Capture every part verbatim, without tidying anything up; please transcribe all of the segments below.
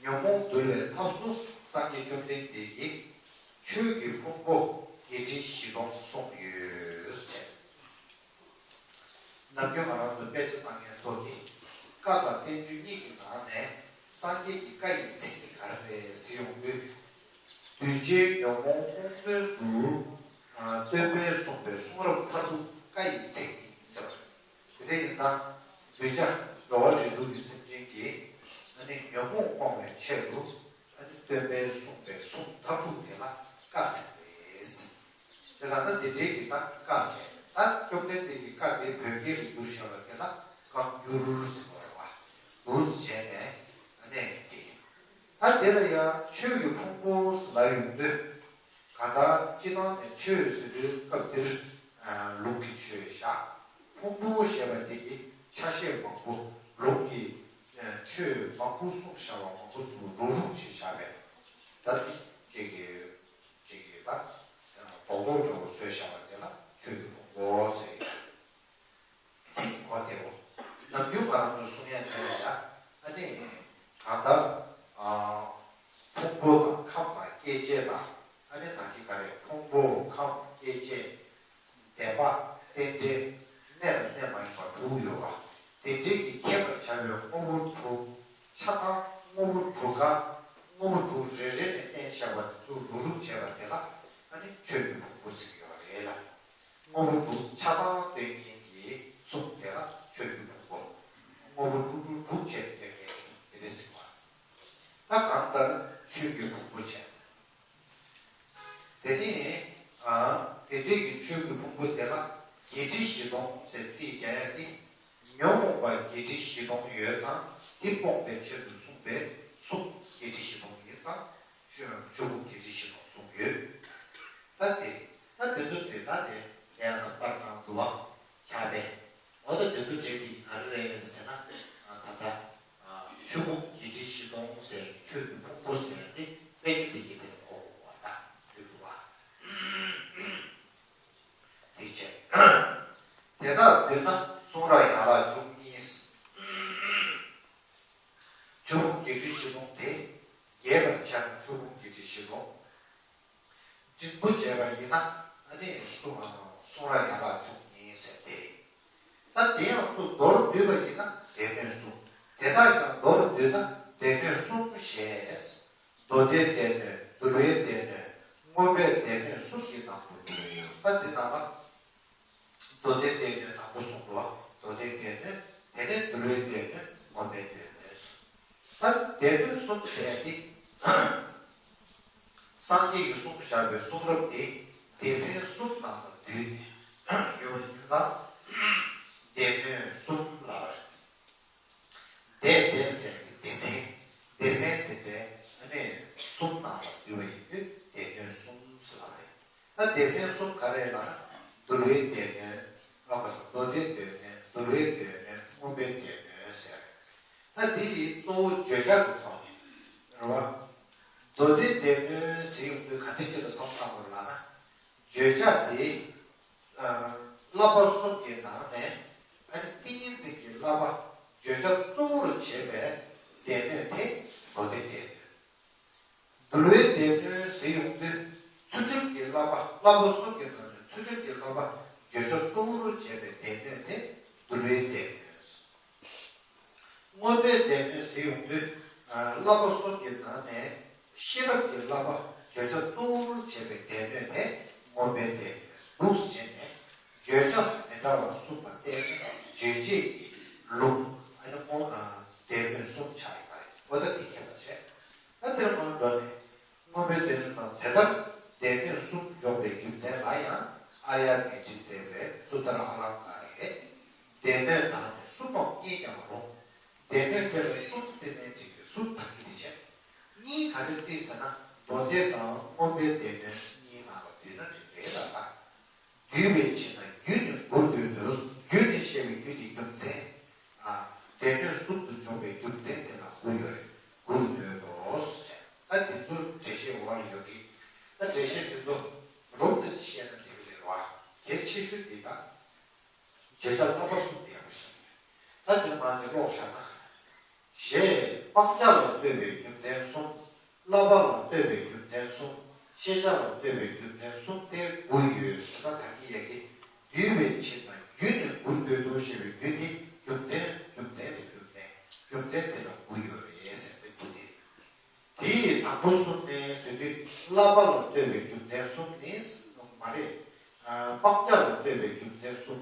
ཉོན་མོངས་འདུལ་བའི་ཐབས་སུ་སངས་རྒྱས་བཅོམ་ལྡན་འདས་ཀྱིས་ཆོས་ཀྱི་ཕུང་པོ་བརྒྱད་ཁྲི་བཞི་སྟོང་གསུངས་ཡོད་ཅེས། ནམ་རྒྱུན་ང་རང་ཚོ་དཔེ་ཆ་ལྟ་མཁན་ཚོ་གིས་བཀའ་དང་བསྟན་བཅོས་གཉིས་ཀྱི་ནང་ནས་སངས་རྒྱས་ཀྱི་བཀའ་ཡི་མཚན་ཉིད་ག་རེ་རེད་ཟེར་ཡོང་དུས། གདུལ་བྱའི་ཉོན་མོངས་རྨོངས་དོན་དུ། སྟོན་པས་གསུངས་པའི་གསུང་རབ་མཐར་ཐུག་བཀའ་ཡི་མཚན་ཉིད་ཟེར་བ་རེད། དེ་འདྲ་ཡིན་ཙང་། གདུལ་བྱ་འགྲོ་བ་རིགས་དྲུག་གི་སེམས་ཅན་གྱིས་ཨ་ནི་ཉོན་མོངས་སྤོང་བའི་ཆེད་དུ་ཨ་ནི་སྟོན་པས་གསུངས་པའི་གསུང་མཐར་ཐུག་དེ་ལ་བཀའ་ཟེར་བས། དེ་ཙང་ན་དེ་འདྲའི་གི་ད་བཀའ་ཟེར། ད་བཅོམ་ལྡན་འདས་ཀྱི་བཀའ་དེ་བོད་སྐད་ལ་བསྒྱུར་བྱ་བ་དེ་ལ་བཀའ་འགྱུར་ཟེར་བ་རེད་བ། འདུག་སེ་བྱས་ནས་ཨ་ནི་དེ། ད་དེ་ལ་ཡང་ཆོས་ཀྱི་ཕུང་པོ་ཟེར་ལབ་ཡོང་དུས། གང་ལྟར་སྤྱིར་བཏང་ནས་ཆོས་ཟེར་དུས་སྐབས་འདིར་ལུང་གི་ཆོས་བཞག་ཕུང་པོ་ཞེས་པ་འདི་གི་ཆ་ཤས་མང་པོ། ལུང་གི་ཆོས་མང་པོ་གསུངས་བཞག་པ་མང་པོ་ཚུར་རུག་རུག་བྱས་བཞག་པས། ད་འདི་གཅིག་གི་གཅིག་གི་ད་རྡོག་རྡོག་འདྲ་བོ་བཟོས་བཞག་པ་དེ་ལ་ཆོས་ཀྱི་ཕུང་པོ་ཟེར་ཡོད། ཚིག་གོ་བདེ་བོ། ནམ་རྒྱུན་ང་རང་ཚོ་གསུང་ཡ་དེ་ལ་ཡ། ཨ་ནི། གང་ལྟར། ཨ། ཕུང་པོ་དང་ཁམས་དང་སྐྱེ་མཆེད་དང་། ཨ་ནི་ད་གི་ག་རེ་ཕུང་པོ་ཁམས་སྐྱེ་མཆེད། བདེན་པ། རྟེན་འབྲེལ། གནས་དང་གནས་མ་ཡིན་པ་དྲུག་ཡོད་པ། དེ་འདྲའི་གི་ཁྱད་པར་བྱ་བའི་དངོས་པོ་དྲུག་ཆ་ཚང་དངོས་པོ་དྲུག་ག་དངོས་པོ་དྲུག་རེ་རེ་ནས་བསྟན་བཞག་པ་དེ་ཚོ་རུག་རུག་བྱས་པ་དེ་ལ་ཨ་ནི་ཆོས་ཀྱི་ཕུང་པོ་ཟེར་གྱི་ཡོད་རེད་ལ། དངོས་པོ་དྲུག་ཆ་ཚང་སྟོན་མཁན་གྱི་གསུང་དེ་ལ་ཆོས་ཀྱི་ཕུང་པོ། དངོས་པོ་དྲུག་དྲུག་དྲུག་བྱས་ཏེ་སྟོན་མཁན་དེ་རེད་ཟེར་བ། ད་གང་ལྟར་ཆོས་ཀྱི་ཕུང་པོ་བྱས། དེ་ནས་ཨ་དེ་འདྲའི་གི་ཆོས་ཀྱི་ཕུང་པོ་དེ་ལ་བརྒྱད་ཁྲི་བཞི་སྟོང་ཟེར་རྩིས་རྒྱག་ཡ་དེ། ཉོན་མོངས་པ་བརྒྱད་ཁྲི་བཞི་སྟོང་ཡོད་ཙང་དེ་སྤོང་བའི་ཆེད་དུ་གསུངས་པའི་གསུང་བརྒྱད་ཁྲི་བཞི་སྟོང་ཡིན་ཙང་། ཆོས་ཆོས་ཕུང་བརྒྱད་ཁྲི་བཞི་སྟོང་གསུངས་ཡོད། ད་དེ། ད་དེ་ཚོ་དེ་ད་དེ་ཡང་ན་པར་ནང་དུ་བ་ཆགས་པས། འོ་ད་དེ་ཚོ་བྲིས་ཏེ་ག་རེ་རེད་ཟེར་ན། ད་ལྟ་ཆོས་ཕུང་བརྒྱད་ཁྲི་བཞི་སྟོང་ཟེར་ཆོས་ཀྱི་ཕུང་པོ་ཟེར་ཏེ་དཔེ་ཆ་དེ་ཡི་དེ་གོ་བ་ད་དེ་དུ་བ། དེ་བྱས། དེ་ལྟར་བསྡུས་ན་གསུང་རབ་ཡན་ལག་བཅུ་གཉིས། ཆོས་ཕུང་བརྒྱད་ཁྲི་བཞི་སྟོང་དེ། རྒྱས་པར་བྱས་ན་ཆོས་ཕུང་བརྒྱད་ཁྲི་བཞི་སྟོང་། འབྲིང་པོ་བྱས་པ་ཡིན་ན་ཨ་ནི་གསུང་གསུང་རབ་ཡན་ལག་བཅུ་གཉིས་ཟེར་ཏེ། ད་དེ་ཡང་ཚུར་མདོར་བསྡུས་པ་ཡིན་ན་སྡེ་སྣོད་གསུམ། དེ་དག་ཀྱང་མདོར་བསྡུས་ན་སྡེ་སྣོད་གསུམ་ཞེས། མདོ་སྡེའི་སྡེ་སྣོད། འདུལ་བའི་སྡེ་སྣོད། མངོན་པའི་སྡེ་སྣོད་གསུམ་གྱི་ནང་དུ་འདུས་ཡོད། ད་དེ་ནང་ལ། མདོ་སྡེའི་སྡེ་སྣོད་དང་པོ་གསུངས་འདུག་མདོ་སྡེའི་སྡེ་སྣོད། དེ་ནས་འདུལ་བའི་སྡེ་སྣོད། མངོན་པའི་སྡེ་སྣོད། ད་སྡེ་སྣོད་གསུམ་ཟེར་ཏེ། སངས་རྒྱས་ཀྱིས་གསུངས་བཞག་པའི་གསུང་རབ་དེ་སྡེ་ཚན་གསུམ་ནང་ལ་བསྡུས་ནས་ཡོད་པ་ཡིན་ཙང་། སྡེ་སྣོད་གསུམ་ལབ་པ་རེད། སྡེ་སྡེ་ཟེར་ཏེ་སྡེ་ཚན། སྡེ་ཚན་དེ་འདྲའི་ཨ་ནི་གསུམ་ནང་ལ་བསྡུས་པ་ཡིན་དུས་སྡེ་སྣོད་གསུམ་ཟེར་བ་རེད། ད་སྡེ་ཚན་གསུམ་ག་རེ་ལབ་ན། འདུལ་བའི་སྡེ་སྣོད། ཨ་ག་ས་མདོ་སྡེའི་སྡེ་སྣོད། འདུལ་བའི་སྡེ་སྣོད། མངོན་པའི་སྡེ་སྣོད་ཟེར། ད་འདི་ཡི་གཙོ་བོ་བརྗོད་བྱ་གི་ཐོག་རེད་བ། མདོ་སྡེའི་སྡེ་སྣོད་ཟེར་ཡོང་དུས་ག་འདྲ་ཅིག་ལ་བསམ་བློ་བཏང་དགོས་ལབ་ན། བརྗོད་བྱ་དེ། ཨ། བསླབ་པ་གསུམ་གྱི་ནང་ནས་ཨ་ནི་ཏིང་ངེ་འཛིན་གྱི་བསླབ་པ་བརྗོད་བྱ་གཙོ་བོར་བྱས་པའི་སྡེ་སྣོད་དེ་མདོ་སྡེའི་སྡེ་སྣོད། འདུལ་བའི་སྡེ་སྣོད་ཟེར་ཡོང་དུས་ཚུལ་ཁྲིམས་ཀྱི་བསླབ་པ། བསླབ་པ་གསུམ་གྱི་ནང་ནས་ཚུལ་ཁྲིམས་ཀྱི་བསླབ་པ་བརྗོད་བྱ་གཙོ་བོར་བྱས་པའི་སྡེ་སྣོད་དེ་འདུལ་བའི་སྡེ་སྣོད། མངོན་པའི་སྡེ་སྣོད་ཟེར་ཡོང་དུས། ཨ། བསླབ་པ་གསུམ་གྱི་ནང་ནས་ཤེས་རབ་ཀྱི་བསླབ་པ་བརྗོད་བྱ་གཙོ་བོར་བྱས་པའི་སྡེ་སྣོད་དེ་མངོན་པའི་སྡེ་སྣོད་འདུག་སེ་བྱས་ནས་བརྗོད་བྱ་དང་མི་འདྲ་བ་གསུམ་ལ་བརྟེན་ནས་རྗོད་བྱེད་ཀྱི་ལུང་ཨ་ནི་སྡེ་སྣོད་གསུམ་ཆགས་ཡོད་པ་རེད། འོ་ད་འདི་མཁྱེན་པར་བྱས། ད་དེ་ལ་མར་འགྲོ་ནས། མངོན་པའི་སྡེ་སྣོད་དང་དེ་ལྟར་སྡེ་སྣོད་གསུམ་འཇོག་པའི་རྒྱུ་མཚན་ལ་ཡང་ཨཱརྱ་མཻ་ཏྲིས་མཛད་པའི་སུ་ཏྲ་ཨ་ལངྐ་ཀ་རེ། སྡེ་སྣོད་ནང་ནས་གསུམ་མམ་གཉིས་ཀྱང་རུང་། སྡེ་སྣོད་དེ་ལ་གསུམ་བརྩིས་ནས་བྲིས་ཏེ་གསུམ་དག་གི་དེ་བྱས། གཉིས་ག་རེ་བརྩིས་ཟེར་ན་མདོ་སྡེ་དང་མངོན་པའི་སྡེ་སྣོད་གཉིས་ནང་ལ་བསྡུས་ན་འགྲིག་རེད་ལ་ད། བསྡུས་པའི་ཕྱིར་ན་རྒྱུད་ནི་མགུར་འདོད་དོ། རྒྱུད་ནས་བཤད་པའི་རྒྱུད་ཀྱི་རྒྱུ་མཚན། ཨ། སྡེ་སྣོད་གསུམ་དུ་འཇོག་པའི་རྒྱུ་མཚན་དེ་ལ་མགུར་ཡོད་རེད། མགུར་འདོད་དོ། ད་དེ་ཚོ་འགྲེལ་བཤད་འོག་ལ་ཡོད་ཀི། ད་འགྲེལ་བཤད་དེ་ཚོ་རོབ་ཙམ་བཤད་ན་འགྲིག་གི་རེད་བ། གལ་ཆེ་ཤོས་དེ་ད་བརྗོད་བྱ་བསླབ་པ་གསུམ་དེ་ཡག་པོ་ཤེས་དགོས་རེད། ད་དེ་མང་ཆེ་ཀློག་བཞག་ན། ཞེས་སྤང་བྱ་ལ་ལྟོས་པའི་རྒྱུ་མཚན། མཚན་གསུམ། བསླབ་པ་ལ་ལྟོས་པའི་རྒྱུ་མཚན་གསུམ། ཤེས་བྱ་ལ་ལྟོས་པའི་རྒྱུ་མཚན་གསུམ་སྟེ་དགུ་ཡོད་ཟེར་ན། ད་གིན་ཡ་གི་བསྡུས་པའི་ཕྱིར་ན་རྒྱུ་ནི་དགུར་འདོད་དོ་ཞེས་པའི་རྒྱུ་དེ་རྒྱུ་མཚན། རྒྱུ་མཚན་དེ་རྒྱུ་མཚན། རྒྱུ་མཚན་དེ་ལ་དགུ་ཡོད་རེད་ཟེར་ཏེ་དགུ་དེ། དེ་ཡི་དང་པོ་གསུམ་ནི་ཟེར་དུས། བསླབ་པ་ལ་ལྟོས་པའི་རྒྱུ་མཚན་གསུམ་ནི། མ་རེད། ཨ། སྤང་བྱ་ལ་ལྟོས་པའི་རྒྱུ་མཚན་གསུམ།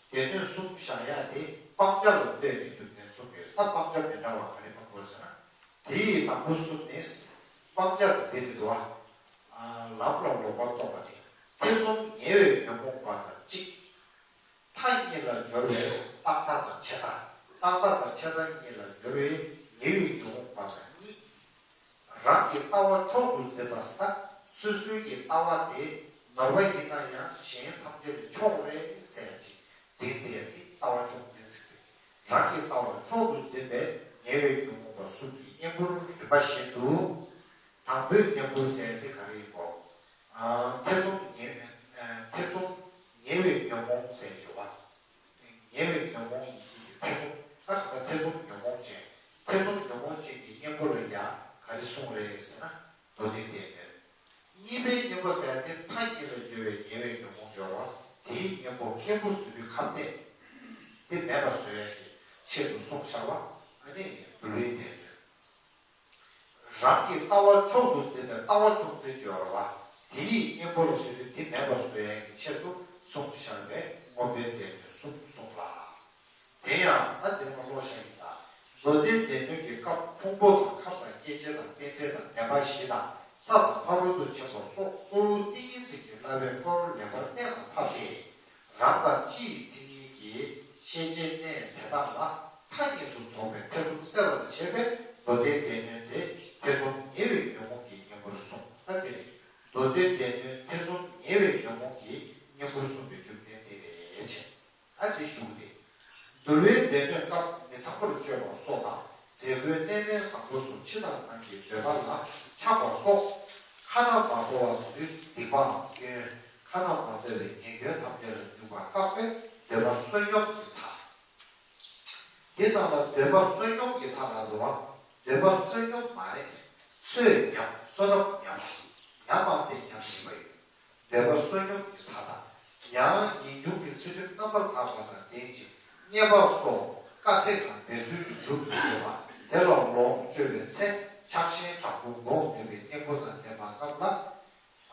སྡེ་སྣོད་གསུམ་བཞག་ཡ་དེ་སྤང་བྱ་ལ་ལྟོས་པའི་རྒྱུ་མཚན་གསུམ་ཡོད། ད་སྤང་བྱ་མི་འདྲ་བ་ག་རེ་སྤང་དགོས་ཟེར་ན། དེ་ཡི་དང་པོ་གསུམ་ནི། སྤང་བྱ་དང་དེ་དེ་འདུག་བ། ཨ། ལམ་ལ་ལོག་པར་རྟོག་པ་དེ། ཐེ་ཚོམ་ཉེ་བའི་ཉོན་མོངས་པ་དང་གཅིག། མཐའ་གཉིས་ལ་སྦྱོར་བའི་རྟག་མཐའ་དང་ཆད་མཐའ། རྟག་མཐའ་དང་ཆད་མཐའ་གཉིས་ལ་སྦྱོར་བའི་ཉེ་བའི་ཉོན་མོངས་པ་དང་གཉིས། རང་གི་ལྟ་བ་མཆོག་ཏུ་འཛིན་པ་ཟེར། སོ་སོའི་གི་ལྟ་བ་དེ་ནོར་བ་ཡིན་ན་ཡང་གཞན་ཐམས་ཅད་ལས་མཆོག་རེད་ཟེར་ཡ་ཅིག་འཛིན་པའི་གི་ལྟ་བ་མཆོག་འཛིན་ཟེར་གི། རང་གི་ལྟ་བ་མཆོག་ཏུ་འཛིན་པའི་ཉེ་བའི་ཉོན་མོངས་པ་གསུམ་གྱི་གཉེན་པོར་རིམ་པ་བཞིན་དུ། དང་པོའི་གཉེན་པོ་ཟེར་དེ་ག་རེ་ཡིན་གོ། ཨ། ཐེ་ཚོམ་ཉེ། ཨ། ཐེ་ཚོམ་ཉེ་བའི་ཉོན་མོངས་ཟེར་ཞུ་བ། ཉེ་བའི་ཉོན་མོངས་ཡིན་གྱི་ཐེ་ཚོམ། ད་ག་ད་ཐེ་ཚོམ་ཉོན་མོངས་ཅན། ཐེ་ཚོམ་ཉོན་མོངས་ཅན་གྱི་གཉེན་པོ་ལ་ཡ་ག་རེ་གསུངས་རེད་ཟེར་ན། མདོ་སྡེ་སྡེ་སྣོད། གཉིས་པའི་གཉེན་པོ་ཟེར་དེ་མཐའ་གཉིས་ལ་སྦྱོར་བའི་ཉེ་བའི་ཉོན་མོངས་སྦྱོར་བ། དེའི་གཉེན་པོ་གཉེན་པོ་ཟེར་དུས་ཁ་གཏད་དེ་མེད་པ་བཟོ་ཡ་གི་ཆེད་དུ་གསུངས་བཞག་པ། ཨ་ནི་འདུལ་བའི་སྡེ་སྣོད། རང་གི་ལྟ་བ་མཆོག་ཏུ་འཛིན་པའི་ལྟ་བ་མཆོག་འཛིན་སྦྱོར་བ། དེ་ཡི་གཉེན་པོ་ལ་ཟེར་དུས་དེ་མེད་པ་བཟོ་ཡ་གི་ཆེད་དུ་གསུངས་བཞག་པའི་མངོན་པའི་སྡེ་སྣོད་གསུམ་གསུངས་ལ། དེ་ཡང་ད་དེ་མ་ཀློག་བཞག་ཡིན་ད། མདོ་སྡེ་སྡེ་སྣོད་ཀྱི་སྐབས་ཕུང་པོ་དང་ཁམས་དང་སྐྱེ་མཆེད་དང་རྟེན་འབྲེལ་དང་བདེན་པ་བཞི་དང་ས་དང་ཕ་རོལ་ཏུ་ཕྱིན་པ་སོགས་གཙོ་བོ་ཏིང་ངེ་འཛིན་གྱི་བསླབ་པའི་འཁོར་ལེགས་པར་གཏན་ལ་ཕབ་སྟེ། རང་དང་སྤྱི་ཡི་མཚན་ཉིད་ཀྱི་ཤེས་བྱའི་གནས་དེ་དག་ལ་མཐའ་གཉིས་སུ་དོགས་པའི་ཐེ་ཚོམ་སེལ་བར་བྱེད་པའི་མདོ་སྡེའི་སྡེ་སྣོད་དེ་ཐེ་ཚོམ་ཉེ་བའི་ཉོན་མོངས་ཀྱི་གཉེན་པོར་གསུངས་ས་དེ་རེད། མདོ་སྡེའི་སྡེ་སྣོད་ཐེ་ཚོམ་ཉེ་བའི་ཉོན་མོངས་ཀྱི་གཉེན་པོར་གསུངས་པའི་རྒྱུ་མཚན་དེ་རེད་ཅེས། ཨ་དེ་ཞུ་གི་འདུག་འདུལ་བའི་སྡེ་སྣོད་སྐབས་མི་ཚངས་པར་སྤྱོད་པ་སོགས་དང་ཟས་གོས་གནས་མལ་བཟང་པོ་སོགས་ཕྱི་དང་ནང་གི་འདོད་པ་ལ་ཆགས་པ་སོགས། ཁ་ན་མ་ཐོ་བ་སོགས་སྡིག་པའམ་སྐྱོན། ཁ་ན་མ་ཐོ་བའི་ཉེས་སྐྱོན་ཐམས་ཅད་ལ་འཇུག་པ་བཀག་པའི་འདོད་པ་བསོད་སྙོམས་ཀྱི་མཐའ། དེ་དག་ལ་འདོད་པ་བསོད་སྙོམས་ཀྱི་མཐའ་ལ་འདུ་བ། འདོད་པ་བསོད་སྙོམས་མ་རེད། བསོད་ཉམས། བསོད་ནམས་ཉམས། ཉམས་མ་ཟད་ཉམས་ཡིན་པ་ཡོད། འདོད་པ་བསོད་སྙོམས་ཀྱི་མཐའ་དང་། ཡང་ངེས་འབྱུང་གི་ཚུལ་ཁྲིམས་རྣམ་པར་དག་པ་དང་ལྡན་ཅིང་མཉེས་པ་སོགས་དཀའ་ཚེགས་དང་འབད་རྩོལ་གྱིས་སྒྲུབ་ཏུ་འདོད་པ་དེ་ལ་ལོངས་སྤྱོད་པའི་ཚེ་ཆགས་ཞེན་དྲག་པོ་འགོག་ནུས་པའི་གཉེན་པོ་དང་ལྡན་པ་རྣམས་ལ།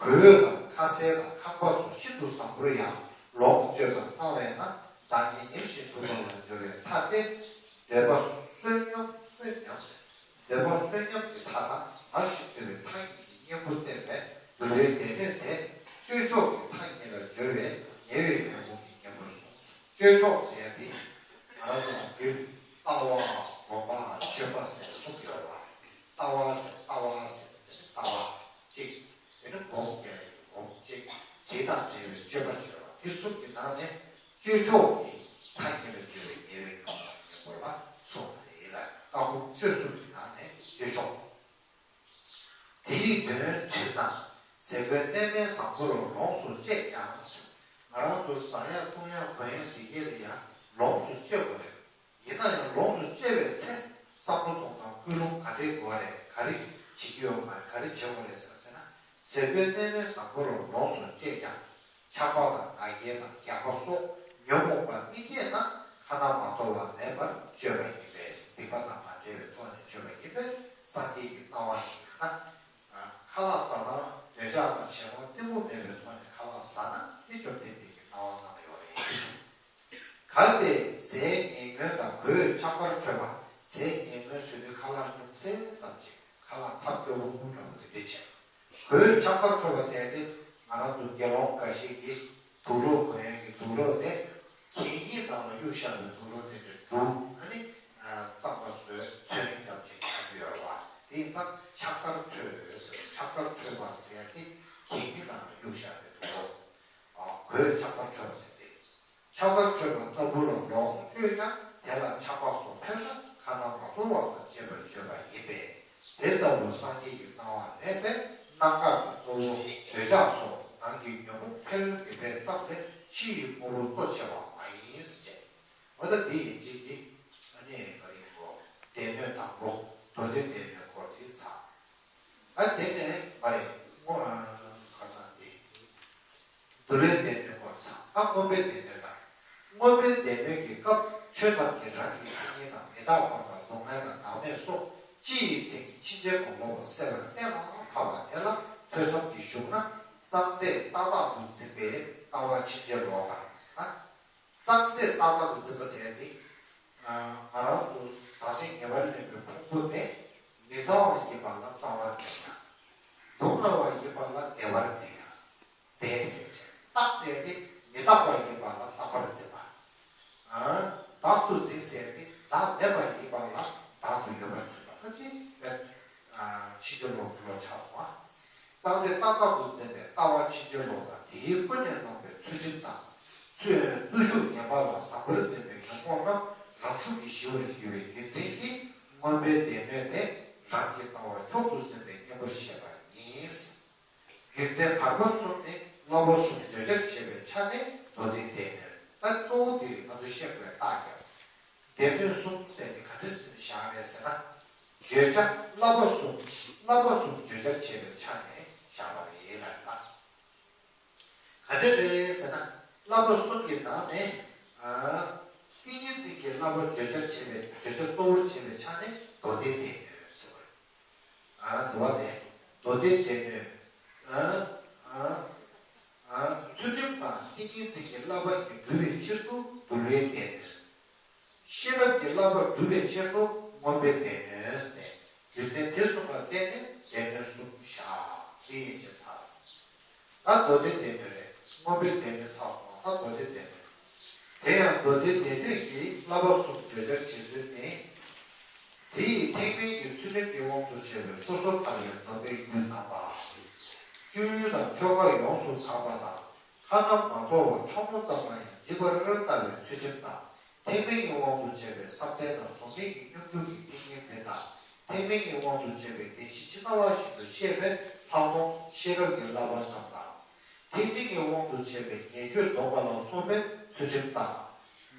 གོས་དང་ཁ་ཟས་དང་ཁང་པ་སོགས་ཤིན་ཏུ་བཟང་པོར་ཡང་ལོངས་སྤྱོད་པར་སྣང་བས་ན་བདག་ཉིད་ཉེར་ཞིང་དུ་འགྲོ་བར་འགྱུར་བའི་མཐའ་སྟེ། འདོད་པ་བསོད་སྙོམས་བསོད་ཉམས། འདོད་པ་བསོད་སྙོམས་ཀྱི་མཐའ་དང་མར་ཞིག་འདོད་པའི་མཐའ་གཉིས་ཀྱི་གཉེན་པོ་བསྟན་པས་འདུལ་བའི་སྡེ་སྣོད་དེ་སྤྱོད་མཆོག་གི་མཐའ་གཉིས་ལ་སྦྱོར་བའི་ཉེ་བའི་ཉོན་མོངས་ཀྱི་གཉེན་པོར་གསུངས་སོ། སྤྱོད་མཆོག་ཟེར་ཡ་དེ་ང་རང་ཚོ་ལ་འདིར་ལྟ་བ་སྒོམ་པ་སྤྱོད་པ་ཟེར་གསུམ་ཡོད་རེད་བ། ལྟ་བ་ཟེར་ལྟ་བ་ཟེར་ལྟ་བ་གཅིག་དེ་ནི་སྒོམ་རྒྱག་ཡ་སྒོམ་གཅིག་དེ་དང་འབྲེལ་བའི་སྤྱོད་པ་བྱེད་པ། དེ་གསུམ་གྱི་ནང་ནས་སྤྱོད་མཆོག་གི་མཐའ་གཉིས་ལ་སྦྱོར་བའི་ཉེ་བའི་ཉོན་མོངས་ཀྱི་སྦྱོར་བ་གསུངས་པ་རེད་ལ། ལྟ་སྒོམ་སྤྱོད་གསུམ་གྱི་ནང་ནས་སྤྱོད་མཆོག་དེ་ཡི་དོན་དྲིལ་ན། ཟས་གོས་གནས་མལ་བཟང་པོ་ལ་ལོངས་སུ་སྤྱད་ཀྱང་། ང་རང་ཚོ་ཟ་ཡ་བཏུང་ཡ་གོན་ཡ་འདི་གས་ལ་ཡང་ལོངས་སུ་སྤྱད་དགོས་རེད། ཡིན་ན་ཡང་ལོངས་སུ་སྤྱད་པའི་ཚེ་བསམ་བློ་གཏོང་སྟངས་ཀུན་སློང་ག་འདྲས་དགོས་རེད། ག་རེ་བྱེད་ཀྱི་ཡོད་མ་རེད། ག་རེ་བྱེད་དགོས་རེད་ཟེར་ཟེར་ན། ཟས་གོས་གནས་མལ་བཟང་པོ་ལ་ལོངས་སུ་སྤྱད་ཀྱང་། ཆགས་པ་དང་ང་རྒྱལ་དང་རྒྱགས་པ་སོགས་ཉོན་མོངས་པ་དམིགས་གཏད་ན་ཁ་ན་མ་ཐོ་བ་མེད་པར་སྤྱོད་པ་ཡིན་པས། སྡིག་པ་དང་མ་འབྲེལ་བའི་ཐོག་ནས་སྤྱོད་པ་ཡིན་པས་སངས་རྒྱས་ཀྱི་སྣང་བ་ཡིན་ན། ཁ་ལག་ཟ་སྟངས་འདོད་ཆགས་དང་ཞེ་སྡང་གཏི་མུག་མེད་པའི་ཐོག་ནས་ཁ་ལག་ཟ་ན་དེ་བཅོམ་ལྡན་འདས་ཀྱི་སྣང་བ་ནང་ཡོད་རེད། གལ་ཏེ་ཟས་ངན་ངོན་དང་གོས་ཆག་པར་འཕྲོད་པ། ཟས་ངན་ངོན་ཟེར་དུས་ཁ་ལག་ཉུང་ཚད་ཙམ་ཅིག་ཁ་ལག་ཐབས་སྐྱོ་བོ་ཁུག་འདྲ་བོ་དེ་འདྲ་བྱས། གོས་ཆག་པར་འཕྲོད་པ་ཟེར་ཏེ་ང་རང་ཚོ་དགེ་སློང་འགའ་ཞིག་གིས་དུག་ལོག་གོན་ཡས་ཀྱི་དུག་ལོག་དེ་གད་སྙིགས་ནང་ལ་གཡུག་བཞག་པའི་དུག་ལོག་དེ་འདྲ་འབྲུ་ཨ་ནི་གཙང་མ་བཟོས་ཚོད་རིང་རྒྱབ་ཅིག་བཞག་གི་ཡོད་རེད་བ། དེ་ཡིན་ཙང་ཆག་པར་འཕྲོད་ཟེར། ཆག་པར་འཕྲོད་པ་ཟེར་ཏེ་གད་སྙིགས་ནང་ལ་གཡུག་བཞག་པའི་དུག་ལོག་གོས་ཆག་པར་འཕྲོད་པ་ཟེར་ཏེ། ཆག་པར་འཕྲོད་པ་ལྟ་བུ་ལ་ལོངས་སྤྱོད་ཀྱང་དེ་ལ་ཆགས་པ་སོགས་འཕེལ་ན་ཁ་ན་མ་ཐོ་བ་དང་བཅས་པར་བརྗོད་པ་ཡིན་པས། དེ་ལྟ་བུ་སངས་རྒྱས་ཀྱི་སྣང་བ་མེད་པས་རྣམ་འགག་གི་གཙོ་བོ་འདོད་ཆགས་སོགས་ནང་གི་ཉོན་མོངས་འཕེལ་མི་འཕེལ་ཙམ་ལས་ཕྱི་ཡི་དངོས་པོ་གཙོ་ཆེ་བ་མ་ཡིན་ཟེར། འོ་ད་འདི་ཡིན་གཅིག་གི་ཨ་ནི་ག་རེ་ཡིན་གོ། སྡེ་སྣོད་དང་པོ་མདོ་སྡེ་སྡེ་སྣོད་སྐོར་འདི་ཚར། མངོན་པའི་སྡེ་སྣོད་དང་། མངོན་པའི་སྡེ་སྣོད་ཀྱི་སྐབས་ཆོས་རྣམས་ཀྱི་རང་གི་མཚན་ཉིད་དང་མི་རྟག་པ་དང་སྡུག་བསྔལ་དང་བདག་མེད་སོགས་སྤྱི་ཡི་མཚན་ཉིད་ཕྱིན་ཅི་མ་ལོག་པ་སེལ་བར་གཏན་ལ་ཕབ་པ་དེ་ལ་ཐོས་བསམ་གྱིས་ཞུགས་ན་གཙང་འདོད་རྟག་བདག་ཏུ་འཛིན་པའི་ལྟ་བ་ཕྱིན་ཅི་ལོག་དང་ཟེར་ན། གཙང་འདོད་རྟག་བདག་ཏུ་འཛིན་པ་ཟེར་ཡ་དེ། ང་རང་ཚོ་ཟག་བཅས་ངེས་པར་ལེན་པའི་ཕུང་པོ་དེ་མི་གཙང་བ་ཡིན་པ་ལ་གཙང་བར་འཛིན་ཡ། སྡུག་བསྔལ་བ་ཡིན་པ་ལ་བདེ་བར་འཛིན་ཡ། བདེ་ཟེར་བྱས་རྟག་ཟེར་ཏེ་མི་རྟག་པ་ཡིན་པ་ལ་རྟག་པར་འཛིན་པ། བདག་ཏུ་འཛིན་ཟེར་ཏེ་བདག་མེད་པ་ཡིན་པ་ལ་བདག་ཏུ་ཡོད་པར་འཛིན་པ་ལ་ནི་མེད། ཕྱིན་ཅི་ལོག་ལོག་ཆགས་སོང་བ། གཙང་འདོད་རྟག་བདག་ཏུ་འཛིན་པའི་ལྟ་བ་ཕྱིན་ཅི་ལོག་དང་དེའི་ཀུན་ནས་བསླངས་པའི་ཚུལ་ཁྲིམས་དང་། ཚུལ་བརྟུལ་ཞུགས་ངན་པ་ལ་བཟང་པོར་འཛིན་པའི་ཉོན་མོངས་རྣམས་རང་ཤུགས་ཀྱིས་ཞི་བར་འགྱུར་བའི་རྒྱུ་མཚན་གྱིས་མངོན་པའི་སྡེ་སྣོད་དེ་རང་གི་ལྟ་བ་མཆོག་ཏུ་འཛིན་པའི་གཉེན་པོར་བཤད་པ་ཡིན། རྒྱུ་མཚན་བར་པ་གསུམ་ནི་བསླབ་པ་གསུམ་བརྗོད་བྱར་བྱེད་པའི་ཆ་ནས་མདོ་སྡེ་སྡེ་སྣོད། ད་གཙོ་བོ་འདི་རེད། ང་ཚོ་བཤད་དགོས་རྟགས་ཀྱང་། སྡེ་སྣོད་གསུམ་ཟེར་ནི་ག་འདྲ་ཟེར་ནས་བཞག་རེད་ཟེར་ན། བརྗོད་བྱ་བསླབ་པ་གསུམ། བསླབ་པ་གསུམ་བརྗོད་བྱར་བྱེད་པའི་ཆ་ནས་བཞག་པ་རེད་ལབ་ན། ག་འདྲ་རེད་ཟེར་ན། བསླབ་པ་གསུམ་གྱི་ནང་ནས། ཨ། ཏིང་ངེ་འཛིན་གྱི་བསླབ་པ་བརྗོད་བྱར་བྱེད་པའི་བརྗོད་བྱ་གཙོ་བོར་བྱེད་པའི་ཆ་ནས་མདོ་སྡེ་སྡེ་སྣོད་ཟེར་བ་རེད། ཨ། འདུལ་བ་སྟེ། མདོ་སྡེ་སྡེ་སྣོད། ཨ། ཨ། ཨ། ཚུལ་ཁྲིམས་དང་ཏིང་ངེ་འཛིན་གྱི་བསླབ་པ་གཉིས་སྒྲུབ་པའི་ཕྱིར་དུ་འདུལ་བའི་སྡེ་སྣོད། ཤེས་རབ་ཀྱི་བསླབ་པ་སྒྲུབ་པའི་ཕྱིར་དུ་མངོན་པའི་སྡེ་སྣོད་ཟེར་ཏེ། རྒྱུ་མཚན་དེ་གསུམ་ལ་བརྟེན་ནས་སྡེ་སྣོད་གསུམ་བཞག་ཅེས་ཡན་ཆད་ཚར། ད་མདོ་སྡེ་སྡེ་སྣོད་རེད། མངོན་པའི་སྡེ་སྣོད་ཚར་སོང་། ད་མདོ་སྡེ་སྡེ་སྣོད། དེ་ཡང་མདོ་སྡེ་སྡེ་སྣོད་ཀྱི་བསླབ་པ་གསུམ་བརྗོད་བྱར་བྱེད་ཚུལ་ནི། དེ་ཡི་ཐེག་དམན་གྱི་ཚུལ་ཁྲིམས་ཀྱི་དབང་དུ་བྱས་པའི་སོ་སོར་ཐར་པའི་སྡོམ་པའི་རྒྱུ་དམ་པ། སྤྱོད་ཡུལ་དང་ཆོས་འགའ་ཡོངས་སུ་དག་པ་དང་། ཁ་ན་མ་ཐོ་བ་ཕྲ་མོ་ཙམ་ལ་ཡང་འཇིགས་པར་ལྟ་བའི་ཚུལ་ཁྲིམས་དང་། ཐེག་དམན་གྱི་དབང་དུ་བྱས་པའི་བསམ་གཏན་དང་གཟུགས་མེད་ཀྱི་སྙོམས་འཇུག་གི་ཏིང་ངེ་འཛིན་དང་། ཐེག་དམན་གྱི་དབང་དུ་བྱས་པའི་བདེན་བཞི་ཇི་ལྟ་བ་བཞིན་དུ་ཤེས་པའི་ལྷག་མཐོང་ཤེས་རབ་ཀྱི་བསླབ་པ་རྣམས་དང་། ཐེག་ཆེན་གྱི་དབང་དུ་བྱས་པའི་ཉེས་སྤྱོད་སྡོམ་པ་ལ་སོགས་པའི་ཚུལ་ཁྲིམས་དང་།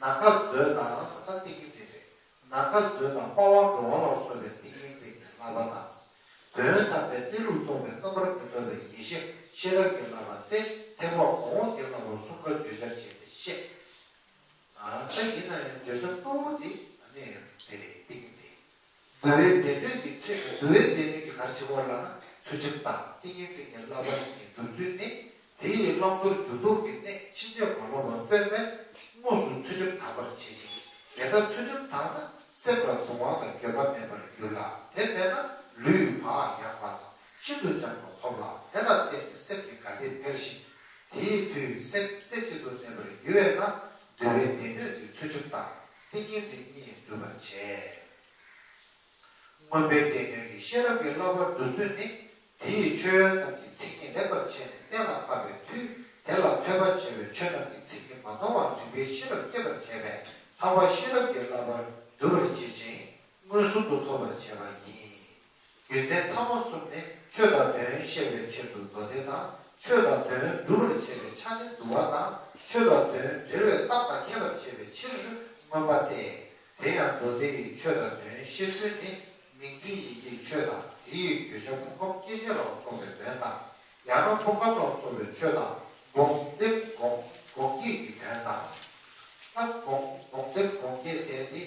ནམ་མཁའ་མཛོད་དང་ཟེར་ན་ཏིང་ངེ་འཛིན་རེད། ནམ་མཁའ་མཛོད་དང་དཔའ་བ་འགྲོ་བ་ལ་སོགས་པའི་ཏིང་ངེ་འཛིན་གྱི་བསླབ་པ་དང་། དོན་དམ་པའི་གནས་ལུགས་རྟོགས་པའི་རྣམ་པར་མི་རྟོག་པའི་ཡེ་ཤེས་ཤེས་རབ་ཀྱི་བསླབ་པ་སྟེ་ཐེག་པ་གོང་འོག་གི་བསླབ་པ་གསུམ་ཀ་བརྗོད་བྱར་བྱས་ཏེ་བཤད། ད་ཡིན་ན་ཡང་བརྗོད་བྱ་གཙོ་བོ་དེ་ཨ་ནི་དེ་རེད། ཏིང་ངེ་འཛིན། འདུལ་བའི་སྡེ་སྣོད་ཀྱི་ཚེ་འདུལ་བའི་སྡེ་སྣོད་ཀྱི་ག་རེ་བྱེད་དགོས་ལབ་ན་ཚུལ་ཁྲིམས་དང་ཏིང་ངེ་འཛིན་གྱི་བསླབ་པ་གཉིས་སྒྲུབ་ཚུལ་ནི། དེ་ཡི་བླང་དོར་འཇུག་ལྡོག་གི་གནད་ཕྱིན་ཅི་མ་ལོག་པར་སྟོན་པས་དངོས་སུ་ཚུལ་ཁྲིམས་དག་པར་བྱེད་ཅིང་། དེ་ལྟར་ཚུལ་ཁྲིམས་དག་ན་སེམས་ལ་གདུང་བ་དང་འགྱོད་པ་མེད་པར་འགྱུར་ལ། དེ་མེད་ན་ལུས་བག་ཡངས་པ་དང་ཤིན་ཏུ་བྱམས་པ་ཐོབ་ལ། དེ་ལ་བརྟེན་ནས་སེམས་ཀྱི་དགའ་བདེ་འཕེལ་ཞིང་། དེའི་མཐུས་སེམས་རྩེ་གཅིག་ཏུ་གནས་པར་འགྱུར་བས་ན་འདུལ་བའི་སྡེ་སྣོད་ཀྱི་ཚུལ་ཁྲིམས་དང་ཏིང་ངེ་འཛིན་གཉིས་འགྲུབ་པར་བྱེད། མངོན་པའི་སྡེ་སྣོད་ཀྱི་ཤེས་རབ་ཀྱི་བསླབ་པ་སྒྲུབ་ཚུལ་ནི། དེ་ཡི་ཆོས་ཡོན་རྣམས་ཀྱི་མཚན་ཉིད་ལེགས་པར་ཕྱེ་ནས་གཏན་ལ་ཕབ་པའི་མཐུས། དེ་ལ་ཐོས་པ་བྱས་པས་ཆོས་རྣམས་ཀྱི་མཚན་ཉིད་མ་ནོར་བར་རིག་པའི་ཤེས་རབ་སྐྱེད་པར་བྱེད་པས་ལྷག་པར་ཤེས་རབ་ཀྱི་བསླབ་པ་སྒྲུབ་པར་བྱེད་ཅིང་མངོན་སུམ་དུ་ཐོབ་པར་བྱེད་པ་ཡིན། རྒྱུ་མཚན་ཐ་མ་གསུམ་ནི་ཆོས་དང་དོན་བཤད་པའི་ཕྱིར་དུ་མདོ་སྡེ་དང་། ཆོས་དང་དོན་སྒྲུབ་པར་བྱེད་པའི་ཆ་ནས་འདུལ་བ་དང་། ཆོས་དང་དོན་འབྲེལ་བའི་རྟགས་དང་ཁྱད་པར་བྱེད་པའི་ཕྱིར་མངོན་པ་སྟེ། དེ་ཡང་མདོ་སྡེ་ཡི་ཆོས་དང་དོན་ཤེས་ཚུལ་ནི། མིང་ཚིག་ཡི་གེ་ཆོས་དང་དེ་ཡི་བརྗོད་བྱ་ཕུང་ཁམས་སྐྱེ་མཆེད་ལ་སོགས་པའི་དོན་དང་། ཡང་ན་ཕུང་ཁམས་ལ་སོགས་པའི་ཆོས་དང་སྒོམ་སྡེབ་སྒོམ་སྒོམ་བརྒྱད་ཀྱི་དོན་དང་། ད་སྒོམ་སྒོམ་སྡེབ་སྒོམ་བརྒྱད་ཟེར་ཏེ་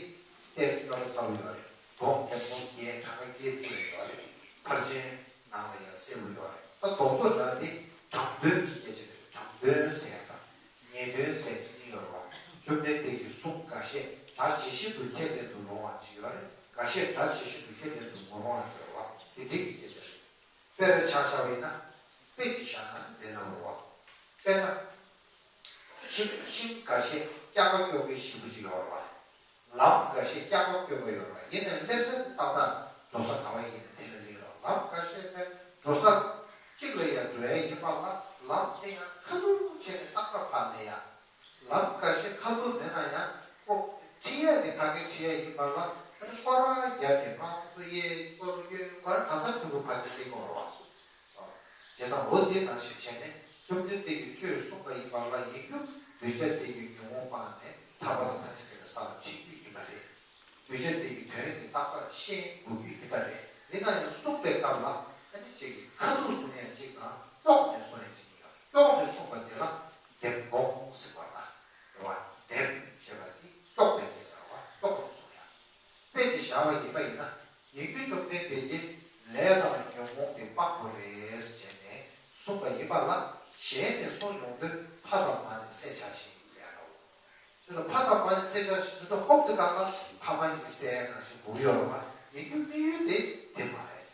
ཏེས་ནོར་ཚ་བོ་ཡོད་རེད། སྒོམ་ཡག་པོ་བརྒྱད་གྲངས་ཀ་བརྒྱད་བརྩིས་ཡོད་རེད། ཕར་ཕྱིན་ནང་ལ་ཡང་གསལ་བོ་ཡོད་རེད། ད་རྡོག་རྡོག་འདྲ་དེ་དྲང་དོན་གྱི་སྐད་ཆ་རེད། དྲང་དོན་ཟེར་ཡག་དང་ངེས་དོན་ཟེར་གཅིག་གཉིས་ཡོད་རེད་བ། བཅོམ་ལྡན་འདས་ཀྱི་གསུང་འགའ་ཤས་སྒྲ་ཇི་བཞིན་དུ་ཁས་ལེན་དུ་རུང་བ་ཅིག་ཡོད་རེད། འགའ་ཤས་སྒྲ་ཇི་བཞིན་དུ་ཁས་ལེན་དུ་མི་རུང་བ་ཅིག་ཡོད་རེད་བ། དེ་འདྲ་གི་སྐད་ཆ་རེད། དཔེར་ཆ་བཞག་པ་ཡིན་ན། དཔེ་ཅིག་བཞག་ན་བདེན་ནམ་རེད་བ། དཔེར་ན། ཤིང་ཤིང་འགའ་ཤས་སྐྱ་ཀ་སྐྱོ་གི་ཞེ་པོ་ཅིག་ཡོད་རེད་བ། ལམ་འགའ་ཤས་སྐྱ་ཀ་སྐྱོ་གི་ཡོད་རེད་བ། ཡིན་ནའི་སླེབས་ས་དེ་ཏག་ཏག་འགྲོ་ས་ག་བ་ཡིན་ནའི་དེ་ལ་སླེབས་རེད་བ། ལམ་འགའ་ཤས་ཕར་འགྲོ་ས་གཅིག་ལ་ཡང་འགྲོ་ཡ་ཡིན་པ་ལ་ལམ་དེ་ཡང་ཁ་ཐུག་བྱས་ནས་ཏག་ཏག་ཕར་སླེབས་ཡ། ལམ་འགའ་ཤས་ཁ་ཐུག་མེད་ན་ཡང་ཁོ་ཁྲིད་ཡ་དེ་ཕ་གི་ཁྲིད་ཡ་ཡིན་པ་ལ་ཨ་ནི་སྐོར་ར་བརྒྱབ་ནས་ཕར་ཚུར་གཡས་སྐོར་གཡོན་སྐོར་གང་འཚམ་ཆུ་བོ་ཕ་གི་སླེབས་དགོས་རེད་བ། བྱས་ཙང་འོ་འདི་ནང་བཞིན་བྱས་ནས་བཅོམ་ལྡན་འདས་ཀྱིས་ཆོས་གསུངས་པ་ཡིན་པ་ལ་ཡིན་རྒྱུ་གདུལ་བྱ་དེ་གི་ཉོན་མོངས་སྤངས་ནས་ཐར་པ་དང་ཐམས་ཅད་མཁྱེན་པའི་ས་ལ་ཁྲིད་རྒྱུ་ཡིན་པ་རེད། གདུལ་བྱ་དེ་གི་དོན་དེ་རྟག་པར་ཤེས་དགོས་རྒྱུ་ཡིན་པ་རེད། ཡིན་ན་ཡང་གསུངས་པའི་སྐབས་ལ་ཨ་ནི་གཅིག་གིས་ཁ་ཐུག་གསུང་ཡ་གཅིག་དང་ཀྱོག་ནས་གསུང་ཡ་གཅིག་ཡོད། ཀྱོག་ནས་གསུངས་པ་དེ་ལ་འདེབས་སྒོམ་ཟེར་བ་དང་ བྱ་བ་ཡིན་པ་ཡིན་ན། ཡིན་རྒྱུ་བཅོམ་ལྡན་འདས་ཀྱིས་ལས་དང་ཉོན་མོངས་ཀྱི་དཔག་པ་རེད་ཟེར་ནས་གསུངས་པ་ཡིན་པ་ལ། གཞན་ནས་གསུངས་ཡོང་དུས་ཕ་དང་མ་ནི་བསད་བྱ་ཞིང་ཟེར་ཡ་འདྲ་བོ། དེ་ལ་ཕ་དང་མ་ནི་བསད་བྱ་ཞིང་ཟེར་དུས་ཧོབ་ཏེ་བཀག་ན་ཕ་མ་གཉིས་བསད་ནང་བཞིན་འགུག་ཡོད་རེད་པ། ཡིན་རྒྱུ་དམིགས་ཡུལ་དེ་དེ་མ་རེད།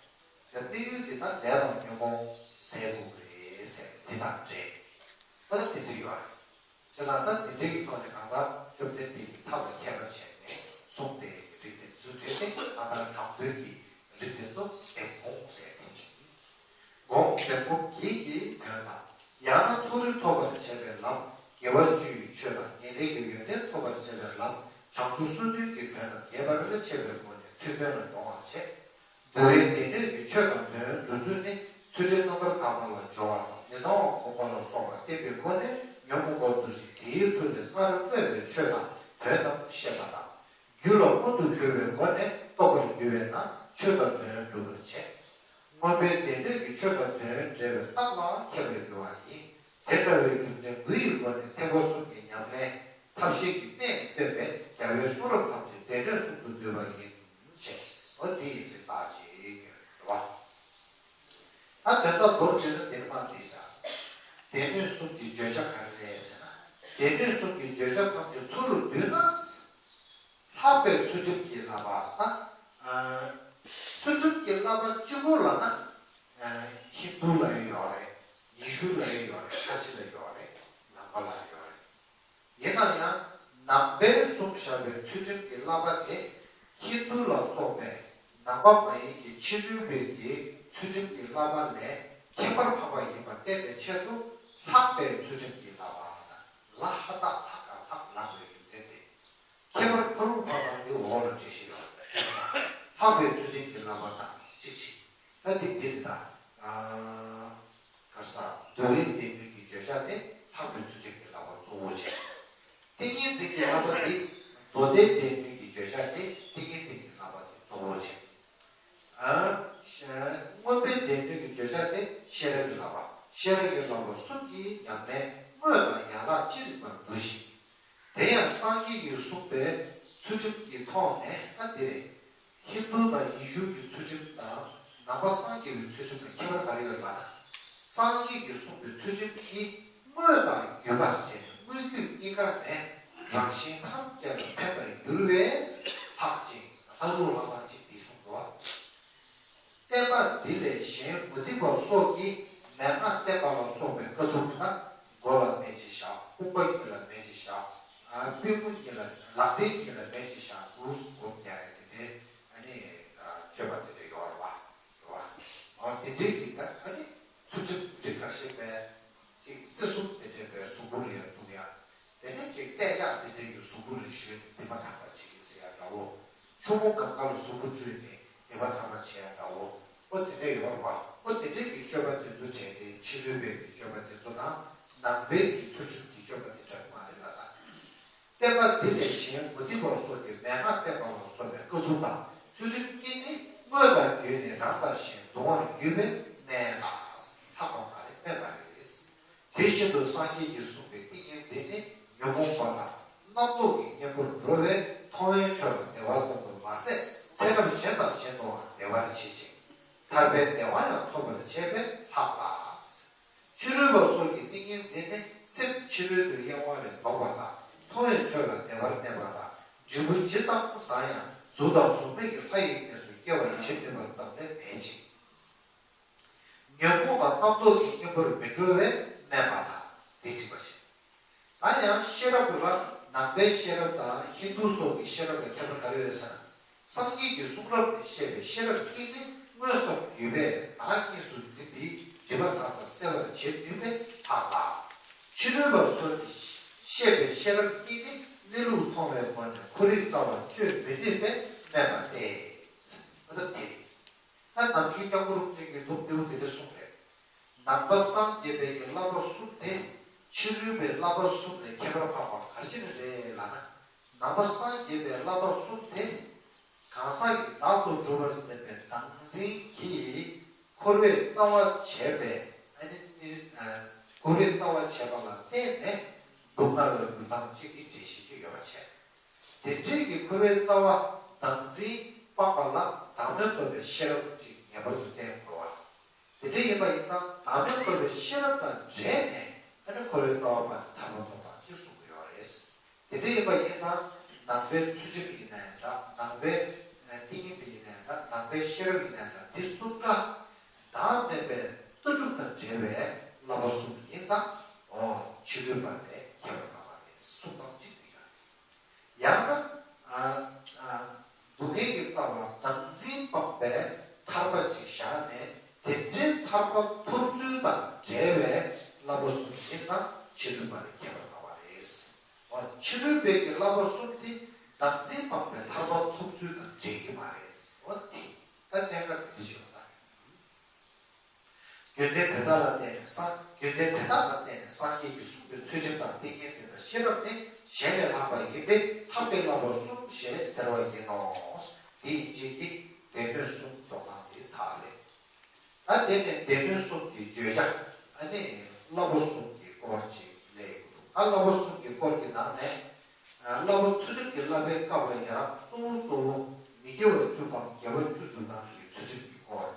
དེ་དམིགས་ཡུལ་དེ་ད་ལས་དང་ཉོན་མོངས་ཟད་དགོས་ཀྱི་རེད་ཟེར་དེ་དང་འབྲེལ། ད་ལྟ་དེ་འདྲ་ཡོད་རེད། བྱས་ཙང་ད་དེ་འདྲའི་གི་ཐོག་ནས་གང་ལྟར་བཅོམ་ལྡན་འདས་ཀྱིས་ཐབས་ལ་མཁས་པ་བྱས་ནས་གསུངས་པའི་རིགས་དེ་ཚོའི་གྲས་དེ་གང་ལྟར་དྲང་དོན་གྱི་རིགས་དེ་ཚོ་བདེན་དཔང་ཟེར་ཏེ། སྒོམ་བདེན་སྒོམ་བགེགས་ཀྱི་དོན་དང་། ཡང་ན་མཐོ་རིས་ཐོབ་པར་བྱེད་པའི་ལམ། དགེ་བ་བཅུ་ཡི་ཆོས་དང་ཉེ་ལེགས་ཀྱི་ཡོན་ཏན་ཐོབ་པར་བྱེད་པའི་ལམ། བྱང་ཆུབ་སོ་བདུན་གྱི་དོན་དང་རྒྱས་པར་འཆད་པའི་སྒོ་ནས་ཚིག་དོན་ལ་སྦྱོང་བར་བྱེད། འདུལ་བའི་སྡེ་སྣོད་ཀྱི་ཆོས་དང་དོན་སྒྲུབ་ཚུལ་ནི་ཚུལ་ཁྲིམས་རྣམ་པར་དག་པ་ལ་སྦྱོར་བ་དང་མི་གཙང་བ་སྒོམ་པ་ལ་སོགས་པ་བསྟན་པའི་སྒོ་ནས་ཉོན་མོངས་པ་འདུལ་ཞིང་དེའི་མཐུ་ལས་སྔར་བསྔོས་པའི་ཆོས་དང་དོན་རྣམས་བཤད་པ་དང་། རྒྱུད་ལ་མངོན་དུ་གྱུར་པའི་སྒོ་ནས་རྟོགས་པར་འགྱུར་བས་ན་ཆོས་དང་དོན་སྒྲུབ་པར་བྱེད། མངོན་པའི་སྡེ་སྣོད་ཀྱི་ཆོས་དང་དོན་འབྲེལ་བའི་རྟགས་ལ་མཁས་པར་འགྱུར་བ་ཡིན། དེ་འདྲ་བའི་རྒྱུ་མཚན་དགུ་ཡི་སྒོ་ནས་ཐེག་པ་གསུམ་གྱི་ཉམས་ལེན་ཐབས་ཤེས་ཀྱི་གནད་སྟོན་པས་རྒྱལ་བའི་གསུང་རབ་ཐམས་ཅད་སྡེ་སྣོད་གསུམ་དུ་འདུས་པ་ཡིན་ཞེས་འོ་དེ་ཡིན་ཚུལ་བརྟག་ཅིང་ཡོད་པ། ད་དོན་དག་མདོར་བསྡུས་ན་འདིར་མ་འདི་ལྟ། སྡེ་སྣོད་གསུམ་གྱི་བརྗོད་བྱ་ག་རེ་རེད་ཟེར་ན། སྡེ་སྣོད་གསུམ་གྱི་བརྗོད་བྱ་ཐམས་ཅད་ཚུ་རུ་བསྡུས་ན། ལྷག་པའི་ཚུལ་ཁྲིམས་ཀྱི་བསླབ་པ་ཟེར་ན། ཚུལ་ཁྲིམས་ཀྱི་བསླབ་པ་གཅིག་པོ་ལབ་ན། ཧིན་དུ་ལ་ཡང་ཡོད་རེད། ཡེ་ཤུ་ལ་ཡང་ཡོད་རེད། ཁ་ཆེ་ལ་ཡོད་རེད། ནང་པ་ལ་ཡོད་རེད། ཡིན་ན་ཡང་ནང་པས་གསུངས་བཞག་པའི་ཚུལ་ཁྲིམས་ཀྱི་བསླབ་པ་དེ་ཧིན་དུ་ལ་སོགས་པའི་ནང་པ་མ་ཡིན་གྱི་ཕྱི་རོལ་པའི་གི་ཚུལ་ཁྲིམས་ཀྱི་བསླབ་པ་ལས་ཁྱད་པར་འཕགས་པ་ཡིན་པ་བསྟན་པའི་ཆེད་དུ་ལྷག་པའི་ཚུལ་ཁྲིམས་ཀྱི་བསླབ་པ་ཟེར། ལ་ཧ་ད་ལྷག་ག་ལྷག་ལབ་པའི་རྒྱུ་མཚན་དེ། ཁྱད་པར་ཕ་རོལ་པ་དང་ནི་འོག་ལ་འགྲེལ་བཤད་ཡོད། ལྷག་པའི་ཚུལ་ཁྲིམས་ཀྱི་བསླབ་པ་དང་གཅིག་བྱེད། ད་དེ་འདི་རེད་ད། ག་ས་འདུལ་བའི་སྡེ་སྣོད་ཀྱི་བརྗོད་བྱ་དེ་ལྷག་པའི་ཚུལ་ཁྲིམས་ཀྱི་བསླབ་པ་གཙོ་བོ་བྱས། ཏིང་ངེ་འཛིན་གྱི་བསླབ་པ་དེ་མདོ་སྡེའི་སྡེ་སྣོད་ཀྱི་བརྗོད་བྱ་དེ་ཏིང་ངེ་འཛིན་གྱི་བསླབ་པ་དེ་གཙོ་བོ་བྱས། མངོན་པའི་སྡེ་སྣོད་ཀྱི་བརྗོད་བྱ་དེ་ཤེས་རབ་ཀྱི་བསླབ་པ། ཤེས་རབ་ཀྱི་བསླབ་པ་གསུམ་གྱི་ཉམས་ལེན་དངོས་དང་ཡན་ལག་ཅི་རིགས་པར་འདུ་ཞིང་། དེ་ཡང་སངས་རྒྱས་ཀྱིས་གསུངས་པའི་ཚུལ་ཁྲིམས་ཀྱི་ཐོག་ནས་ད་འདི་རེད། ཧིན་དུ་དང་ཡེ་ཤུ་གི་ཚུལ་ཁྲིམས་དང་ནང་པ་སངས་རྒྱས་པའི་ཚུལ་ཁྲིམས་ལ་ཁྱད་པར་ག་རེ་ཡོད་ལབ་ན། སངས་རྒྱས་ཀྱིས་གསུངས་པའི་ཚུལ་ཁྲིམས་ཀྱིས་དངོས་དང་བརྒྱུད་པ་བྱས་ནས་དངོས་བརྒྱུད་གཉིས་ཀ་ནས་རང་གཞན་ཐམས་ཅད་ལ་ཕན་པར་འགྱུར་བས་ལྷག་ཅིང་ལྷག་རུང་ལྷག་ལྷག་ཅིང་འདི་གསུངས་འདུག་བསྟན་པ་འདི་ལས་གཞན་མུ་སྟེགས་པ་སོགས་ཀྱིས་མན་ངག་བསྟན་པ་ལ་སོགས་པའི་དཀའ་ཐུབ་ན་མགོ་ལ་མེ་ཅིག་བཞག་ལྐུགས་པ་གཉིས་ལ་མེ་ཅིག་བཞག་ཨ་པུས་མོ་གཉིས་ལ་ལག་མཐིལ་གཉིས་ལ་མེ་ཅིག་བཞག་འདུག་སྒོམ་རྒྱག་ཡ་དེ་འདྲའི་ཨ་ནི་སྤྱོད་པ་དེ་འདྲ་ཡོད་རེད་བ། རེད་བ། ཨ་དེ་འདྲའི་གི་ད་ཨ་ནི་ཚུལ་ཁྲིམས་འདི་འགའ་ཤས་པས་ཅིག་བརྩི་སྲུང་དེ་འདྲའི་པའི་གཟུགས་པོ་ལ་ཡང་འདུག་ཡ། དེ་ནས་ཅིག་གཏད་ཅག་དེ་འདྲའི་གི་གཟུགས་པོ་ལ་ཞོན་དེ་མ་ཐག་པ་བྱེད་ཀྱི་ཟེར་ཡ་འདྲ་བོ། ཆུ་མོ་གང་ག་ལ་གཟུགས་པོ་བཅུས་ནས་དེ་མ་ཐག་པ་བྱེད་ཡ་འདྲ་བོ། ཨོ་དེ་འདྲ་ཡོད་རེད་བ། ཨོ་དེ་འདྲའི་གི་སྤྱོད་པ་དེ་ཚོ་བྱས་ཏེ་ཕྱི་རོལ་པའི་གི་སྤྱོད་པ་དེ་ཚོ་དང་ནང་པའི་གི་ཚུལ་ཁྲིམས་ཀྱི་སྤྱོད་པ་དེ་འདྲ་མ་རེད་ལ་ད། བསྟན་པ་འདི་ལས་གཞན་མུ་སྟེགས་པ་སོགས་ཀྱིས་མན་ངག་བསྟན་པ་ལ་སོགས་པའི་དཀའ་ཐུབ་དང་ཚུལ་ཁྲིམས་ཀྱིས་ནི་དངོས་དང་བརྒྱུད་ནས་རང་དང་གཞན་གདུང་བར་འགྱུར་བས་སྨྲས་ལ། ལྷག་པ་མ་རེད་སྨྲས་པ་རེད། དེ་བཞིན་དུ་སངས་རྒྱས་ཀྱིས་གསུངས་པའི་ཏིང་ངེ་འཛིན་ནི་ཉོན་མོངས་པ་དང་རྣམ་རྟོག་གི་གཉེན་པོར་འགྲོ་བས་མཐོང་བའི་ཆོས་ལ་བདེ་བ་ཙམ་དུ་མ་ཟད་ཚེ་རབས་གཞན་དང་གཞན་དུའང་བདེ་བར་བྱེད་ཅིང་ཐར་པའི་བདེ་བ་ཡང་ཐོབ་པར་བྱེད་པས་ལྷག་ལ། ཕྱི་རོལ་པ་སོགས་ཀྱི་ཏིང་ངེ་འཛིན་ནི་སེམས་ཕྱི་རོལ་དུ་གཡེང་བ་ལས་ལྡོག་པ་དང་མཐོང་བའི་ཆོས་ལ་བདེ་བར་གནས་པ་དང་འབྲས་བུ་ཇི་ཙམ་བཟང་ཡང་གཟུགས་དང་གཟུགས་མེད་ཀྱི་ལྷ་ཡི་གནས་སུ་སྐྱེ་བར་བྱེད་ནུས་པ་ཙམ་ལས་མེད་ཅིང་། ཉོན་མོངས་དང་རྣམ་རྟོག་གི་གཉེན་པོར་མི་འགྲོ་བས་སྨྲས་པ་དང་དེ་གཅིག་པ་བྱས། ད་ཡང་ཤེས་རབ་ལ་ནང་པའི་ཤེས་རབ་དང་ཧིན་དུ་སོགས་ཀྱི་ཤེས་རབ་ལ་ཁྱད་པར་ག་རེ་ཡོད་ཟེར་ན། སངས་རྒྱས་ཀྱི་གསུང་རབ་ནས་བཤད་པའི་ཤེས་རབ་ཀྱིས་ནི་མངོན་སུམ་བརྒྱུད་པས་བདག་གཉིས་སུ་འཛིན་པའི་སྒྲིབ་པ་དག་ཀྱང་སེལ་བར་བྱེད་ནུས་པས་ལྷག་ལ། ཕྱི་རོལ་པ་སོགས་ཀྱིས་བཤད་པའི་ཤེས་རབ་ཀྱིས་ནི་གནས་ལུགས་མཐོང་བའི་སྒོ་ནས་ཁོ་རའི་རྩ་བ་གཅོད་མི་ནུས་པས་སྨྲས་པ་སྟེ། ཨ་ད་དེ་རེད། ད་ནམ་རྒྱུན་སྐྱབས་མགོན་རིན་པོ་ཆེ་གིས་ལུང་བསྟན་དེ་འདྲ་གསུངས་རེད། ནང་པ་སངས་རྒྱས་པའི་གི་བསླབ་པ་གསུམ་དེ་ཕྱི་རོལ་པའི་བསླབ་པ་གསུམ་ལས་ཁྱད་པར་འཕགས་པ་ག་རེ་བྱས་ནས་རེད་ལབ་ན། ནང་པ་སངས་རྒྱས་པའི་བསླབ་པ་གསུམ་དེ་གང་ཟག་གིས་བདག་ཏུ་གྲུབ་པར་མཛད་པའི་བདག་འཛིན་གྱིས་འཁོར་བའི་རྩ་བ་བྱས་པའི་ཨ་ནི་འཁོར་བའི་རྩ་བ་བྱས་པ་ལ་བརྟེན་ནས་སྡུག་བསྔལ་བར་འགྱུར་སྟངས་གཅིག་གི་འགྲེལ་བཤད་ཅིག་ཡོད་པ་བྱས། དེ་འདྲའི་གི་འཁོར་བའི་རྩ་བ་བདག་འཛིན་ འཕགས་པ་ལ་བདག་མེད་རྟོགས་པའི་ཤེས་རབ་ཅིག་ངེས་པར་དུ་བསྟེན་དགོས་པ། དེ་འདྲ་ཡིན་པ་ཡིན་ཙང་བདག་མེད་རྟོགས་པའི་ཤེས་རབ་དང་འབྲེལ་ནས་ཨ་ནི་འཁོར་བའི་རྩ་བ་སྤངས་ནས་ཐར་པ་ཐོབ་པ་ཅེས་གསུང་གི་ཡོད་རེད། དེ་འདྲ་ཡིན་པ་ཡིན་ཙང་ནང་པའི་ཚུལ་ཁྲིམས་ཡིན་ན་ཡང་འདྲ། ནང་པའི་ཏིང་ངེ་འཛིན་ཡིན་ན་ཡང་འདྲ། ནང་པའི་ཤེས་རབ་ཡིན་ན་ཡང་འདྲ། འདི་གསུམ་ཀ་བདག་མེད་པའི་ལྟ་གྲུབ་དང་འབྲེལ་བའི་བསླབ་པ་གསུམ་ཡིན་ཙང་འོ་ཕྱི་རོལ་པ་ལས་ཁྱད་པར་འཕགས་པ་རེད་གསུངས་སྟངས་གཅིག་ཏུ་ཡོད་རེད། ཡང་ན། ཨ་ཨ་སྡུག་བསྔལ་གྱི་རྩ་བ་བདག་འཛིན་སྤངས་པའི་ཐར་པ་ཅིག་བཞག་ནས་དེ་འདྲའི་ཐར་པ་ཐོབ་ཚུལ་དང་འབྲེལ་བའི་བསླབ་པ་གསུམ་ཡིན་ཙང་ཕྱི་རོལ་པ་ལས་ཁྱད་པར་འཕགས་པ་རེད། འོ་ཕྱི་རོལ་པའི་གི་བསླབ་པ་གསུམ་དེ་བདག་འཛིན་སྤངས་པའི་ཐར་པ་ཐོབ་ཚུལ་དང་འབྲེལ་གྱི་མ་རེད། འོ་དེ་ད་གནད་འགག་དེ་འདྲ་ཞིག་ཡོད་ད། རྒྱུ་མཚན་དེ་དག་ལ་བརྟེན་ནས་སངས། རྒྱུ་མཚན་དེ་དག་ལ་བརྟེན་ནས་སངས་རྒྱས་ཀྱིས་གསུངས་པའི་ཚུལ་ཁྲིམས་དང་ཏིང་ངེ་འཛིན་དང་ཤེས་རབ་ནི་གཞན་ལས་ལྷག་པ་ཡིན་པས་ཐབས་ཀྱི་བསླབ་པ་གསུམ་ཞེས་ཟེར་བ་ཡིན་ནོ། དེ་ཡིན་ཕྱིར་ཏེ། སྡེ་སྣོད་གསུམ་འཇོག་སྟངས་དེ་ཚར་རེད། ད་དེ་ནས་སྡེ་སྣོད་གསུམ་གྱི་བརྗོད་བྱ་ཨ་ནི་བསླབ་པ་གསུམ་གྱི་སྐོར་ཅིག་སླེབས་ཡོང་གི་འདུག་ད་བསླབ་པ་གསུམ་གྱི་སྐོར་གྱི་ནང་ནས། བསླབ་པ་ཚུལ་ཁྲིམས་ཀྱི་བསླབ་པའི་སྐབས་ལ་ཡང་གཙོ་བོ་གཙོ་བོ་མི་དགེ་བ་བཅུ་དང་དགེ་བ་བཅུ་སྒྲུབ་སྟངས་ཀྱི་ཚུལ་ཁྲིམས་ཀྱི་སྐོར།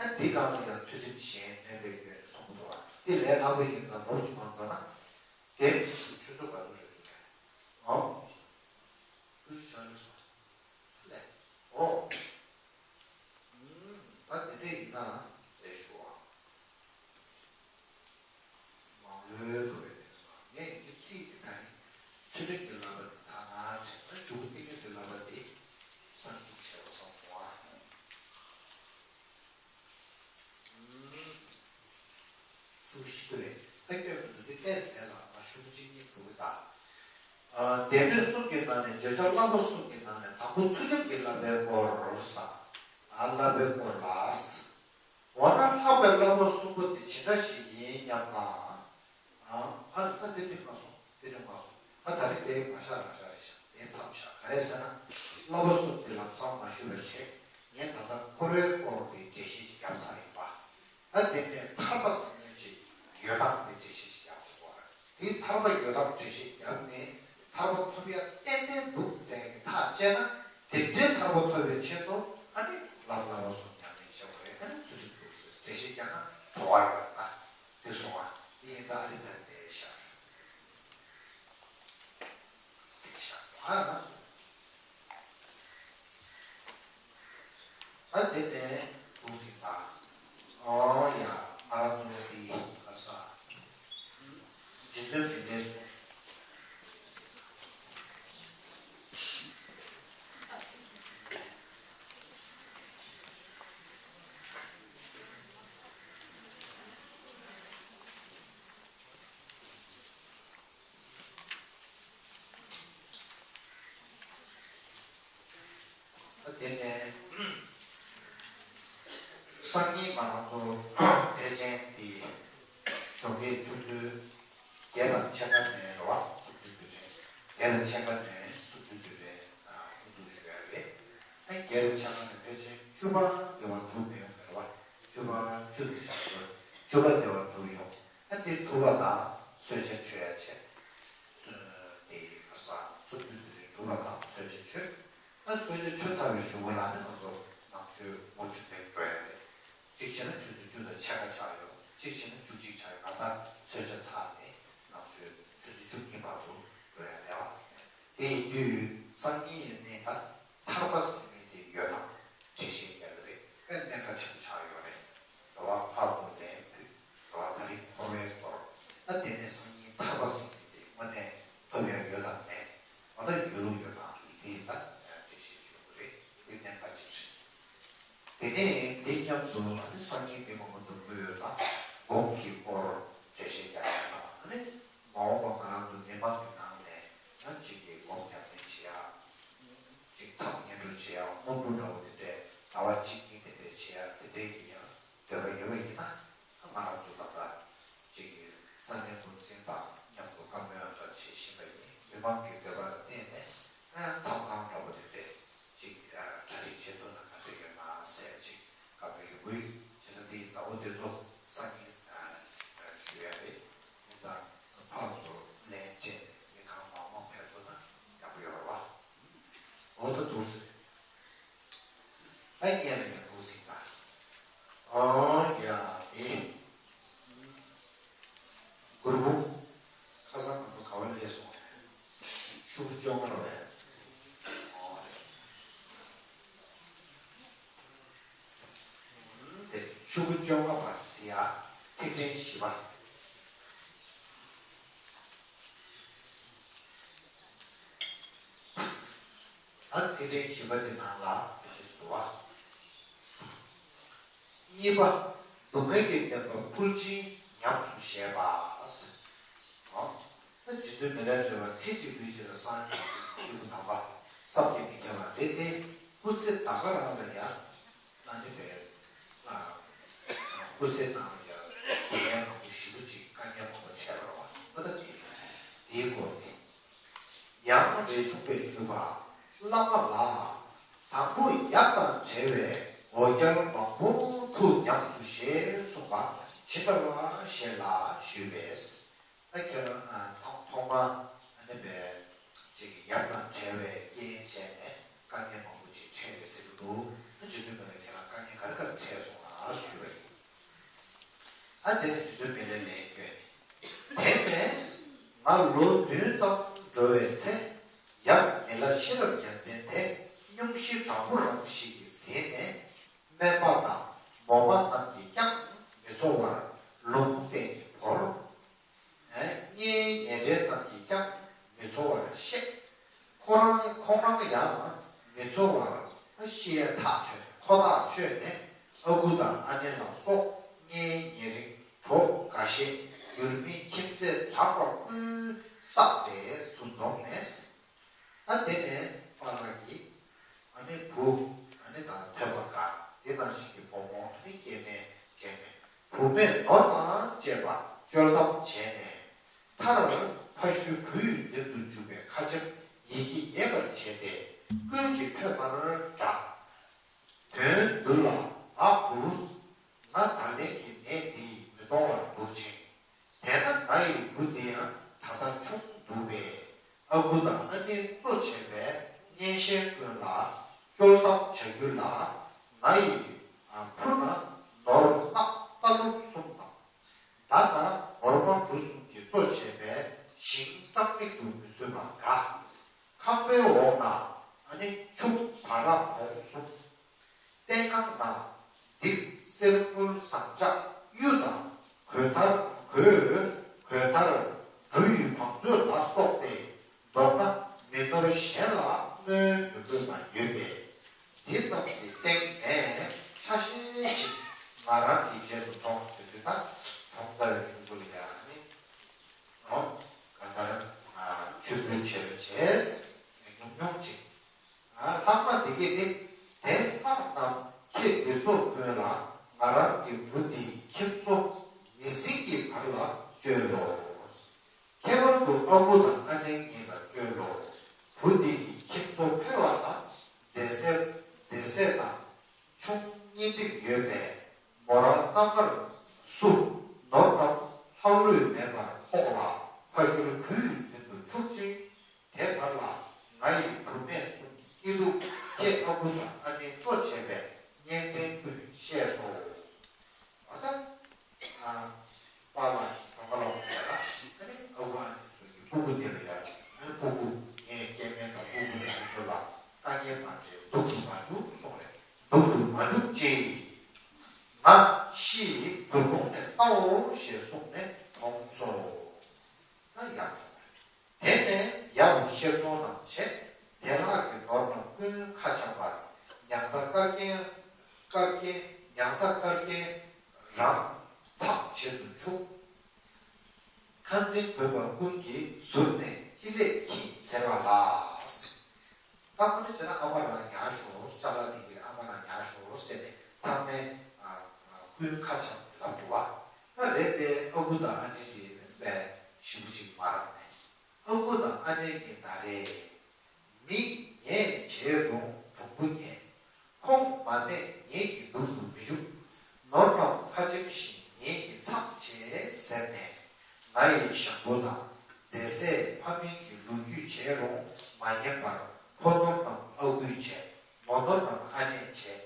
ཨ་འདི་སྒང་ལ་ཡང་ཚུལ་ཁྲིམས་གཞན་གནོད་པའི་སྐྱོན་ནས་གསུངས་འདུག་ཨ་འདི་ལས་སླ་པོ་ཡིན་ཙང་ནོར་སུ་མ་འགྲོ་ན། དེ་ཆུ་ཚོད་ག་ཚོད་རེད་འདུག་ཨོ། ཆུ་ཚོད་ཆ་ལེ་སོང་། ཨ་ལས། ཨོ། ད་དེ་འདྲ་ཡིན་ན་དེ་ཞུ་བ། མང་ལོས་དོ་བའི་དེ་ནི་མ་ངས་ཡིན་གྱི་ཚིག་དེ་ད་ཡིན། ཚུལ་ཁྲིམས་ཀྱི་བསླབ་པ་དེ་ཚང་མ་བྱས་ན་ཞུ་བོ་ཏིང་ངེ་འཛིན་བསླབ་པ་དེ་བསམ་གྱིས་མི་ཁྱབ་པ་སོང་བ། ཤུགས་ཤིག་ཏུ་རེད། ད་སྐྱོན་མི་འདུག་དེ་ཏོག་ཙམ་ལ་མ་ཤུགས་གཅིག་གཉིས་འགྲོ་གི་ད། སྡེ་སྣོད་གསུམ་གྱི་ནང་ནས་བརྗོད་བྱ་བསླབ་པ་གསུམ་གྱི་ནང་ནས་དང་པོ་ཚུལ་ཁྲིམས་ཀྱི་བསླབ་པའི་སྐོར་ཟེར། བསླབ་པའི་སྐོར་ལ། འོ་ན་ལྷག་པའི་བསླབ་པ་གསུམ་པོ་དེ་ཇི་འདྲ་ཞིག་ཡིན་སྙམ་ན། ཨ་ཨ་ཨ་འདི་འདི་མ་སོང་འདི་འདི་མ་སོང་། ཨ་ད་རེས་དེ་མ་བཞག་རང་བཞག་རེད་ཤག་དེ་མཚམས་བཞག་ག་རེ་ཟེར་ན། བསླབ་པ་གསུམ་དེ་ལམ་སང་མ་ཞུ་བའི་ཆེད་ངས་ད་ལྟ་འཁོར་བའི་སྐོར་དེ་འགྲེལ་བཤད་ཅིག་བརྒྱབ་ཚར་ཡིན་པ། ད་དེ་ནས་ཐར་པ་ཟེར་མཁན་ཅིག་ཡོད་སྟངས་དེ་འགྲེལ་བཤད་ཅིག་བརྒྱབ་དགོས་པ་རེད། དེ་ཐར་པ་ཡོད་སྟངས་འགྲེལ་བཤད་བརྒྱབ་ནས་ཐར་པ་ཐོབ་ཡ་ཏན་ཏན་འདུག་ཟེར་གི་ཐག་བཅད་ན་དེ་འདྲའི་ཐར་པ་ཐོབ་པའི་ཆེད་དུ་ཨ་ནི་ལམ་བསླབ་པ་གསུམ་ཉམས་ལེན་བྱེད་དགོས་རེད། ཨ་ནི་ཚུལ་ཁྲིམས་འདུག་ཟེར་འགྲེལ་བཤད་བརྒྱབ་ན་གྲོལ་བ་ཡོད་ད། དེ་སོང་བ་དེ་ཡིན་ད་ཨ་ནི་ད་དེ་བཞག་ཞུ། དེ་བཞག་ཨ་ན། ད་དེ་ནས་འདུག་ཟིན་ད། ཨོ་ཡ། ང་རང་ཚོ་འདི་ག་ས། རྗེ་བཙུན་མི་ལས་སོ། དེ་ནས་སང་ཉིན་ང་རང་ཚོ་ཕལ་ཆེན་འདི་ཞོགས་ཀའི་ཆུ་ཚོད་བརྒྱད་དང་ཕྱེད་ཀ་ནས་རེད་བ། སུབ་ཆུ་དུས་དྲན། བརྒྱད་དང་ཕྱེད་ཀ་ནས་སུབ་ཆུ་དུས་དྲན་དབུ་འཛུགས་ཞུ་ཡ་རེད། ཨ་བརྒྱད་དང་ཕྱེད་ཀ་ནས་ཕལ་ཆེར་བཅུ་པ་དེ་བ་འགྲུབ་མི་ཡོང་རེད་བ། བཅུ་པ་བཅུ་དང་ཕྱེད་ཀ་བཅུ་པ་དེ་བ་འགྲུབ་ཡོང་། ཨ་དེ་དྲུག་པ་དང་གསོལ་ཇ་མཆོད་ཡ་བྱས། དེ་ག་ས་སུབ་ཆུ་དུས་དྲན་དྲུག་པ་དང་གསོལ་ཇ་མཆོད། ཨ་གསོལ་ཇ་མཆོད་ཚར་བའི་གཞུག་གུ་ལ་ནི་ང་ཚོ་ནང་མཆོད་མུ་མཐུད་ནས་འགྲོ་ཡ་རེད། གཅིག་བྱས་ན་ཆུ་ཚོད་བཅུ་དང་ཕྱེད་ཀ་ཆགས་ཡོད། གཅིག་བྱས་ན་བཅུ་གཅིག་ཆགས་ཡོད། ད་ལྟ་གསོལ་ཇ་ཚར་ནས་ནང་མཆོད་ཆུ་ཚོད་བཅུ་གཉིས་བར་དུ་འགྲོ་ཡ་རེད་བ། དེ་ཡིན་དུས་སང་ཉིན་ཡིན་ནའི་ད་ཐར་པ་ཟེར་མཁན་དེ་ཡོད་དམ་དྲི་ཤེས་རྒྱག་གི་རེད། དཔེ་གནད་འགག་ཆེན་པོ་ཆགས་ཡོད་རེད། རེ་བ་ཕར་ཚུར་ལན་ཕུལ། རེ་བ་ད་རིང་འཁོར་བའི་སྐོར། ད་དེ་ནས་སང་ཉིན་ཐར་པ་ཟེར་མཁན་དེ་དངོས་གནས་ཐོབ་ཡ་ཡོད་དམ་མེད། འོ་ད་ཡོད་ལུགས་ཡོད་དམ་དེ་ད་འགྲེལ་བཤད་བྱེད་དགོས་རེད། དེ་གནད་འགག་ཅིག་རེད། དེ་ནས་དེ་མཉམ་དུ་ཨ་ནི་སང་ཉིན་མི་མང་པོ་འཛོམས་ཀྱི་ཡོད་ཙང་སྒོམ་གྱི་སྐོར་འགྲེལ་བཤད་རྒྱག་ཡ་དང་ཨ་ནི་མ་འོངས་པ་ང་རང་ཚོ་མི་མང་གི་ནང་ནས་ཡང་གཅིག་གིས་སྒོམ་ཉམས་ལེན་བྱེད་ཡ། གཅིག་མཚམས་བསྙེན་སྒྲུབ་བྱེད་ཡ་སྔོན་འགྲོ་འདྲ་བོ་དེ་འདྲས་ཟླ་བ་གཅིག་གཉིས་དེ་འདྲས་བྱེད་ཡ་དེ་འདྲས་ཀྱི་ཡང་འདོད་པ་ཡོད་པ་ཡིན་ན་ང་རང་ཚོ་ད་ལྟ་གཅིག་གིས་ས་གནས་འགོ་འཛིན་དང་མཉམ་དུ་བཀའ་མོལ་འདྲ་བྱེད་བཞིན་པ་ཡིན། མི་མང་གི་འདོད་པ་ལ་བརྟེན་ནས་མཚམས་ཁང་འདྲ་བོ་དེ་འདྲས་གཅིག་གྲ་སྒྲིག་བྱེད་ཐུབ་ན་ག་འདྲས་ཡོད་ན་ཟེར་གཅིག་བཀའ་མོལ་ཡོང་གི་ཡོད། བྱས་ཙང་འདི་ཟླ་བོ་འདི་ཚོ་སང་ཉིན་ཞུ་ཡ་རེད། ཡིན་ཙང་ཕར་ཚུར་ལན་སྤྲད་ནས་མི་གང་མང་མང་ཕེབས་ཐུབ་ན་ཡག་པོ་ཡོད་རེད་བ། འོ་ད་འདུག་ཟེར། ད་སྙན་ལ་ཡང་འདུག་ཟིན་ད། ཨོ་ཡ་དེ། གུར་བུ། ཁ་སང་ང་ཚོ་ག་བ་ལས་སོང་། ཤུགས་བཅོ་ལྔ་རེད། ཨོ་རེད། དེ་ཤུགས་བཅོ་ལྔ་པ་ཟེར་ཡ། ཐིག་ཕྲེང་བཞི་པ། ད་ཐིག་ཕྲེང་བཞི་པ་དེ་ནང་ལ་དེ་འདྲ་ཞིག་འདུག་བ། གཉིས་པ། སྡུག་བསྔལ་གྱི་བདེན་པ་ཁུར་ཆེན་ཉམས་སུ་བཞེས་པ། ཨོ། ད་རྗེ་བཙུན་མི་ལའི་རས་པ་ཚེ་གཅིག་ལུས་གཅིག་ལ་སངས་རྒྱས་ཀྱི་སྐྱེས་བུ་དམ་པ་བསམ་གྱིས་མི་ཁྱབ་པ་རེད་དེ། སྐུ་ཚེ་ད་ག་རང་ལ་ཡང་ཨ་ནི་བས། སྐུ་ཚེ་ནང་ལ་ཡང་སྡུག་བསྔལ་མང་པོ་ཞེ་པོ་ཅིག་དཀའ་ངལ་མང་པོ་འཕྲད་པ་རེད་བ། ཨ་ད་དེ་དེའི་སྐོར་དེ། ཡང་རས་ཆུང་པས་ཞུས་པ། བླ་མ་ལགས། དང་པོ་ཡབ་དང་བྲལ་བའི་འོ་བརྒྱལ་མང་པོ་ཐུགས་ཉམས་སུ་བཞེས་གསུངས་པ་ཇི་ལྟ་བ་བཞིན་ལ་ཞུས་པས། ད་ཁྱེད་རང་ཨ་ཐོག་ཐོག་མ་ཨ་ནི་བས་ཅིག་ཡབ་དང་བྲལ་བའི་རྐྱེན་བྱས་ནས་དཀའ་ངལ་མང་པོ་ཅིག་འཕྲད་རེད་ཟེར་གྱི་འདུག་ཨ་རྗེ་བཙུན་མི་ལ་ཁྱེད་རང་དཀའ་ངལ་ག་རེ་ག་རེ་འཕྲད་སོང་ལ་ཞུས་པ་ཡིན། ཨ་དེ་ནས་རྗེ་བཙུན་མི་ལའི་ལན་བསྐྱོན་ནས། དེ་ནས་ང་ལོ་བདུན་ཙམ་འགྲོ་བའི་ཚེ། ཡབ་མི་ལ་ཤེས་རབ་ཡོན་ཏན་དེ་སྙུང་གཞི་དྲང་པོ་རང་ཞིག་གིས་ཟིན་ནས། སྨན་པ་དང་མོ་མ་རྣམས་ཀྱིས་ཀྱང་མི་འཚོ་བར་ལུང་བསྟན་གྱིས་བོར། ཨེ། མངལ་ཉེ་འབྲེལ་རྣམས་ཀྱིས་ཀྱང་མི་འཚོ་བར་གཤེགས། ཁོ་རང་ཁོང་རང་ཡང་མི་འཚོ་བར་ཤི་ཡ་ཐག་ཆོད་ཁོ་ཐག་ཆོད་ནས། ཨ་ཁུ་དང་ཨ་ནེ་ལ་སོགས་མངལ་ཉེ་རིང་གྲོགས་འགའ་ཤས་འགྱུར་མེད་ཁྱིམ་མཚེས་གྲགས་པ་ཀུན་བསགས་ཏེ་ཚུར་འཛོམས་ནས། ཨ་དེ་ནས་པཱ་ལགས་ཀྱིས་ཨ་ནི་བུ་ཨ་ནི་དང་ཐོས་པ་དགའ་དེ་ནང་བཞིན་གྱི་བུ་མོ་ཨ་ནི་སྐྱེས་མ་བྱས་ནས། བུད་མེད་ནོར་དང་བཅས་པ་སྤྱོད་ལམ་བྱས་ནས། མཐར་ཕ་ཤུལ་བུ་ཡི་འཛིན་དུ་འཇུག་པའི་ཁ་ཆེམས་ཡིད་ཀྱིས་ཉན་པར་བྱས་ཏེ། ཀུན་གྱིས་ཐོས་པར་གྲགས། དོན་བསྡུ་ལ་ང་བུ། ང་ད་ལན་གྱི་ནད་འདིས་མི་གཏོང་བར་འདུག་ཅིང་། དེས་ན་ང་ཡི་བུ་འདི་ཡང་ད་ལྟ་ཆུང་འདུག་པས། ཨ་ཁུ་དང་ཨ་ནེ་གཙོ་བྱས་པའི་གཉེན་བཤེས་ཀུན་ལ་སྐྱོར་གཏམ་བྱ་རྒྱུ་ལ། ང་ཡི་ཕུ་ན་ནོར་སྣག་རྟ་ལུག་གསུམ་དང་། མདའ་ན་ནོར་མ་གྲུ་གསུམ་གྱིས་གཙོ་བྱས་པའི་ཞིང་སྤྲང་མིག་ཏུ་མི་ཚུད་པར་དགའ། ཁང་པའི་འོག་ན་ཨ་ནི་ཕྱུག་བ་ར་བོང་གསུམ། སྟེང་ཁང་ན་སྡིག་གསེར་དངུལ་ཟངས་ལྕགས་གཡུ་དང་གོས་དར་གོས་གོས་དར་འབྲུ་ཡི་བང་མཛོད་ལ་སོགས་ཏེ། མདོར་ན་མི་ནོར་གཞན་ལ་བསྔོ་མི་དགོས་པ་ཡོད་པས། འདི་རྣམས་ཀྱི་སྟེང་ནས་ཆ་ཤས་ཤིག་ང་རང་གི་རྗེས་སུ་ཐོངས་ཟེར་དུས། ད་གྲོང་རྡལ་གཞུང་པོ་ལ་ཡང་ནི། ཨོ། གང་ལྟར་ང་ཆོས་འབུལ་བྱེད་རོགས་བྱས། ཉུང་ཉུང་ཅིག་ཨ། ལྷག་མ་འདི་གས་ནི། དེ་ལྷག་རྣམས་ཁྱེད་འདི་ཚོ་ཀུན་ལ་ང་རང་གི་བུ་འདིའི་ཁྱིམ་སོ་མི་ཟིན་གྱི་བར་ལ་བཅོལ་ལོ། ཁྱད་པར་དུ་ཨ་ཁུ་དང་ཨ་ནེ་གཉིས་ལ་བཅོལ་ལོ། བུ་འདི་ཡི་ཁྱིམ་སོ་ཕལ་བ་དང་མཛེས་སེ་མཛེས་སེ་དང་ཆུང་གཉེན་སྒྲིག་ཡོད་པས། མོ་རང་རྣམ་པར་སུ་ནོར་རྣམས་ལྷག་ལུས་མེད་པར་ཕོག་ལ། ཕ་ཤུལ་བུ་ཡི་འཛིན་དུ་ཆུག་ཅིང་། དེ་བར་ལ་ང་ཡི་བུད་མེད་གསུམ་གྱི་སྐྱིད་སྡུག་ཁྱེད་ཨ་ཁུ་དང་ཨ་ནེ་གཙོ་བྱས་པའི་གཉེན་ཚན་ཀུན་ཤེས་སོ། ཨ་ད། ཨ། པཱ་ལགས་ཀྱི་གྲོངས་ཁ་ལ་བ་ལ་ཨ་ནི་ཨ་ཁུ་ཨ་ནེ་ཚོ་གི་སྤུ་གུ་དེ་ལ་ཡ། ཨ་ནི་སྤུ་གུ་ངའི་སྐྱེ་དམན་དང་སྤུ་གུ་དེ་ཚོ་ལ་དཀའ་ངལ་མ་འཕྲད། སྡུག་ཏུ་མ་འཇུག་གསུངས་རེད། སྡུག་ཏུ་མ་འཇུག་ཅིག་ང་ཤི་དུར་ཁུང་ནས་ལྟའོ་ཞེས་གསུངས་ནས་གྲོངས་སོ། ད་ཡག་བྱུང་རེད། དེ་ནས་ཡབ་བུ་ཤེས་སོང་རྣམས་བྱས། དེ་ལྷག་གི་ནོར་རྣམས་ཀུན་ཁ་འཆམ་པར་ཉང་ཚ་དཀར་རྒྱན། དཀར་རྒྱན། ཉང་ཚ་དཀར་རྒྱན་རང་ཚབ་བྱེད་དུ་ཆུག་ཁ་འཛིན་དགོས་པ་ཀུན་གྱིས་ཟུར་ནས་ཅི་ལས་ཁྱི་ཟེར་བ་ལ། ད་ཁོ་ནི་བྱས་ན་ཨ་མ་རང་ཉར་ཤོག་ཅ་ལག་འདི་གི་ཨ་མ་རང་ཉར་ཤོག་ཟེར་ནས་ཚང་མས་ཀུན་ཁ་འཆམ་ལབ་འདུག་བ། ད་རེད་དེ་ཨ་ཁུ་དང་ཨ་ནེ་དེ་བས་ཞེ་པོ་ཅིག་མ་རག་ནས། ཨ་ཁུ་དང་ཨ་ནེ་གཉིས་ད་རེས། མི་ངས་བྱས་རུང་གྲུང་པོ་ཉན། ཁོང་མ་ནས་ངེད་ཀྱི་སྡུག་ཏུ་མི་འཇུག་ནོར་རྣམས་ཁ་ཆེམས་བཞིན་ངེད་ཀྱི་ཚབ་བྱས་ཟེར་ནས། ང་ཡི་ཞང་པོ་དང་མཛེས་སྲས་ཕ་མིང་གི་ལོ་རྒྱུས་བྱས་རུང་མ་ཉན་པར། ཕོ་ནོར་རྣམས་ཨ་ཁུས་བྱས། མོ་ནོར་རྣམས་ཨ་ནེས་བྱས།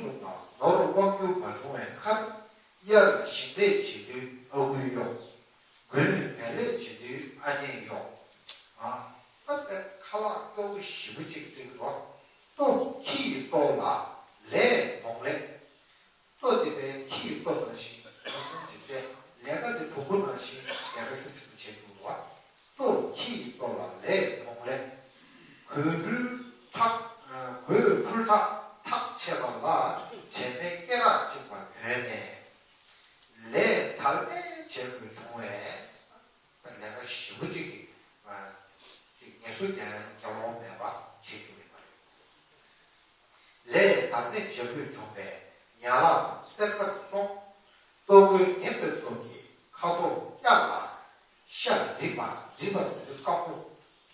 གསུངས་ལ། ནོར་དབང་སྒྱུར་མ་བྱུང་བའི་ཁར། གཡར་ཞིང་ལས་བྱེད་དུས་ཨ་ཁུའི་གཡོག་དགུན་བལ་ལས་བྱེད་དུས་ཨ་ནེའི་གཡོག་ཨ། སྟབས་པའི་ཁ་ལག་སྐྱོ་བོ་ཞེ་པོ་ཅིག་བསྲེགས་འདུག་ལྟོ་ཁྱི་ཡི་ལྟོ་ལ་ལས་བོང་ལས། ལྟོ་དེ་བས་ཁྱི་ཡི་ལྟོ་ནང་བཞིན་ཉུང་ཉུང་ཅིག་རེད། ལས་ཀ་དེ་བོང་བུ་ནང་བཞིན་ལས་ཀ་ཤུགས་ཆེན་པོ་བྱེད་བཅུག་འདུག་ལྟོ་ཁྱི་ཡི་ལྟོ་ལ་ལས་བོང་ལས། གོས་འཁྲུལ་ཁྲག་གོས་འཁྲུལ་ཁྲག་ཐག་ཆད་པ་ལ། དྲན་མེད་སྐེ་རགས་གཅིག་པ་གྱོན་ནས། ལས་དལ་མེད་བྱེད་དགོས་བྱུང་བས། ལས་ཀ་ཞེ་པོ་ཅིག་གིས་ཅིག་ངལ་གསོ་རྒྱག་ཡ་རྒྱག་ལོང་མེད་པ་བྱེད་བཅུག་ཡོད་པ་རེད། ལས་དལ་མེད་བྱ་དགོས་བྱུང་བས་ཡན་ལག་རྣམས་གསེར་ཁར་སོང་། ལྟོ་གོས་ངན་པའི་སྟོབས་ཀྱིས་ཁ་དོག་སྐྱ་ལ། ཤ་རིད་པ། རིད་པ་ཟེར་དུས་དཀར་པོ།